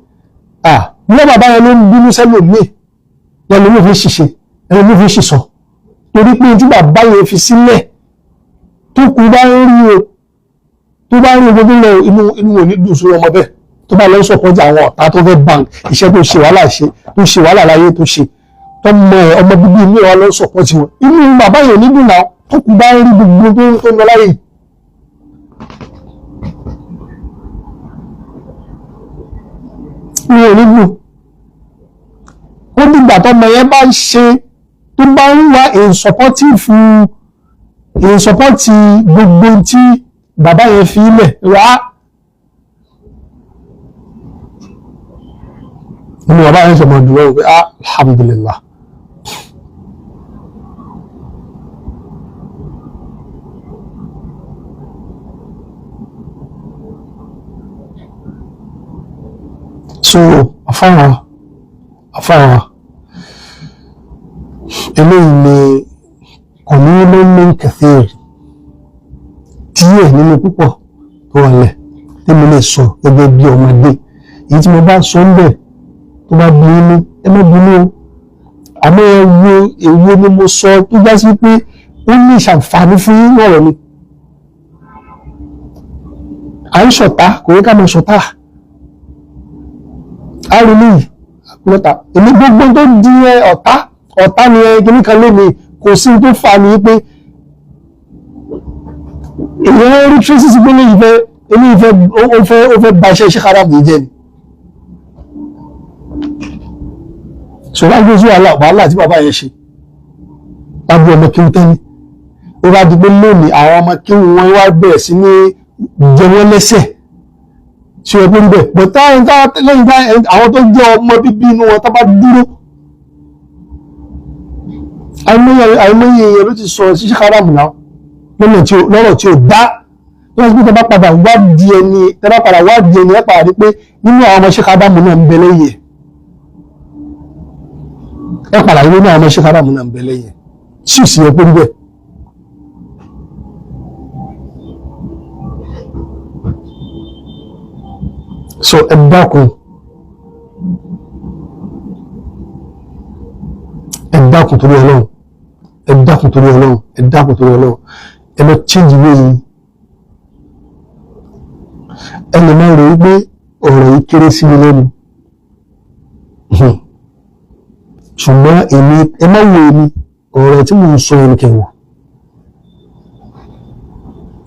ní bàbá yẹn ló ń bínú sẹ́lòmíì, ẹlòmíì fi ṣìṣe, ẹlòmíì fi ṣìṣọ, torí pé tí bàbá yẹn fi sílẹ̀ tó kú bá ń rí o, tó bá ń rí gbogbo lọ inú ò ní dùn sí ọmọ bẹ́ẹ̀, tó bá lọ ń sọ̀kọjà àwọn ọ̀tá tó fẹ́ bank iṣẹ́ tó ṣe wàhálà ṣe tó ṣe wàhálà láyé tó ṣe tọmọ ẹ ọmọ bíbí inú wa lọ ń sọ̀kọ tiwọn, inú bàbá yẹn ò ní dùn náà tó kú bá ń rí gbogbo tó ń lọ láyé yìí. Mi ò ní dùn. Ó dìgbà tọmọ yẹn bá ń ṣe tó bá ń wá in support gbogbo tí bàbá yẹn fi ilẹ̀ wá, nínú bàbá yẹn sọmọ dùn wọ́n pé alhamdulillah. So afáwọn eléyìí ni qalilun min kathir, díẹ̀ nínú púpọ̀ tó wà lẹ̀ tẹ́mi lè sọ gẹ́gẹ́ bí ọmọdé. Èyí tí mo bá sọ ń bẹ̀ tó bá bí inú ẹ má bínú o, àmọ́ ẹ wo èwo ni mo sọ tó já sí pé ó ní ìṣàǹfààní fún ọ̀rọ̀ mi. À ń ṣọ̀tá, kò yẹ ká máa ṣọ̀tá, á rí níyì lọ́tà. Èmi gbogbo tó di ọ̀tá ọ̀tá ni ẹ kíní kan lónìí, kò sí tó fà ní pé èèyàn rí tracy pé ní ìfẹ́ èmi ìfẹ́ ó fẹ́ ba iṣẹ́ iṣẹ́ haram yìí jẹ́ ni. Ṣọlá gbé sí wàhálà tí bàbá yẹn ṣe lábú ọmọ kí n tẹ́ni, ó bá di pé lónìí àwọn ọmọ kí wọ́n wá bẹ̀rẹ̀ sí ní jẹ wọ́n lẹ́sẹ̀ ṣe é pé ń bẹ̀ bọ̀ táwọn lẹ́yìn bá àwọn tó jẹ́ ọmọ bíbí inú wọn tó bá dúró, àìmọye èèyàn ló ti sọ̀rọ̀ sí haram náà lọ́rọ̀ tí ó dá lọ́wọ́ sí pé tẹ́ bá padà wá di ẹni, tẹ́ bá padà wá di ẹni, ẹ padà rí pé nínú àwọn ọmọ Sheikh Adamu náà ń bẹ lẹ́yìn ẹ̀, ẹ padà rí nínú àwọn ọmọ Sheikh Adamu náà ń bẹ lẹ́yìn ẹ̀ tí ò sì yẹ pé ń bẹ. So ẹ dákun, ẹ dákun torí Ọlọ́run, ẹ dákun torí Ọlọ́run, ẹ dákun torí Ọlọ́run, ẹ lọ change ìwé yìí. Ẹ lè máa rò wípé ọ̀rọ̀ yìí kéré sí mi lẹ́nu, ṣùgbọ́n èmi ẹ má wo èmi, ọ̀rọ̀ tí mò ń sọ ẹni kẹwò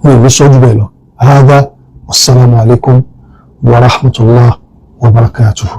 mi ò ní sọ jù bẹ́ẹ̀ lọ. Hada, wassalamu alaikum wa rahmatullah wa barakatuhu.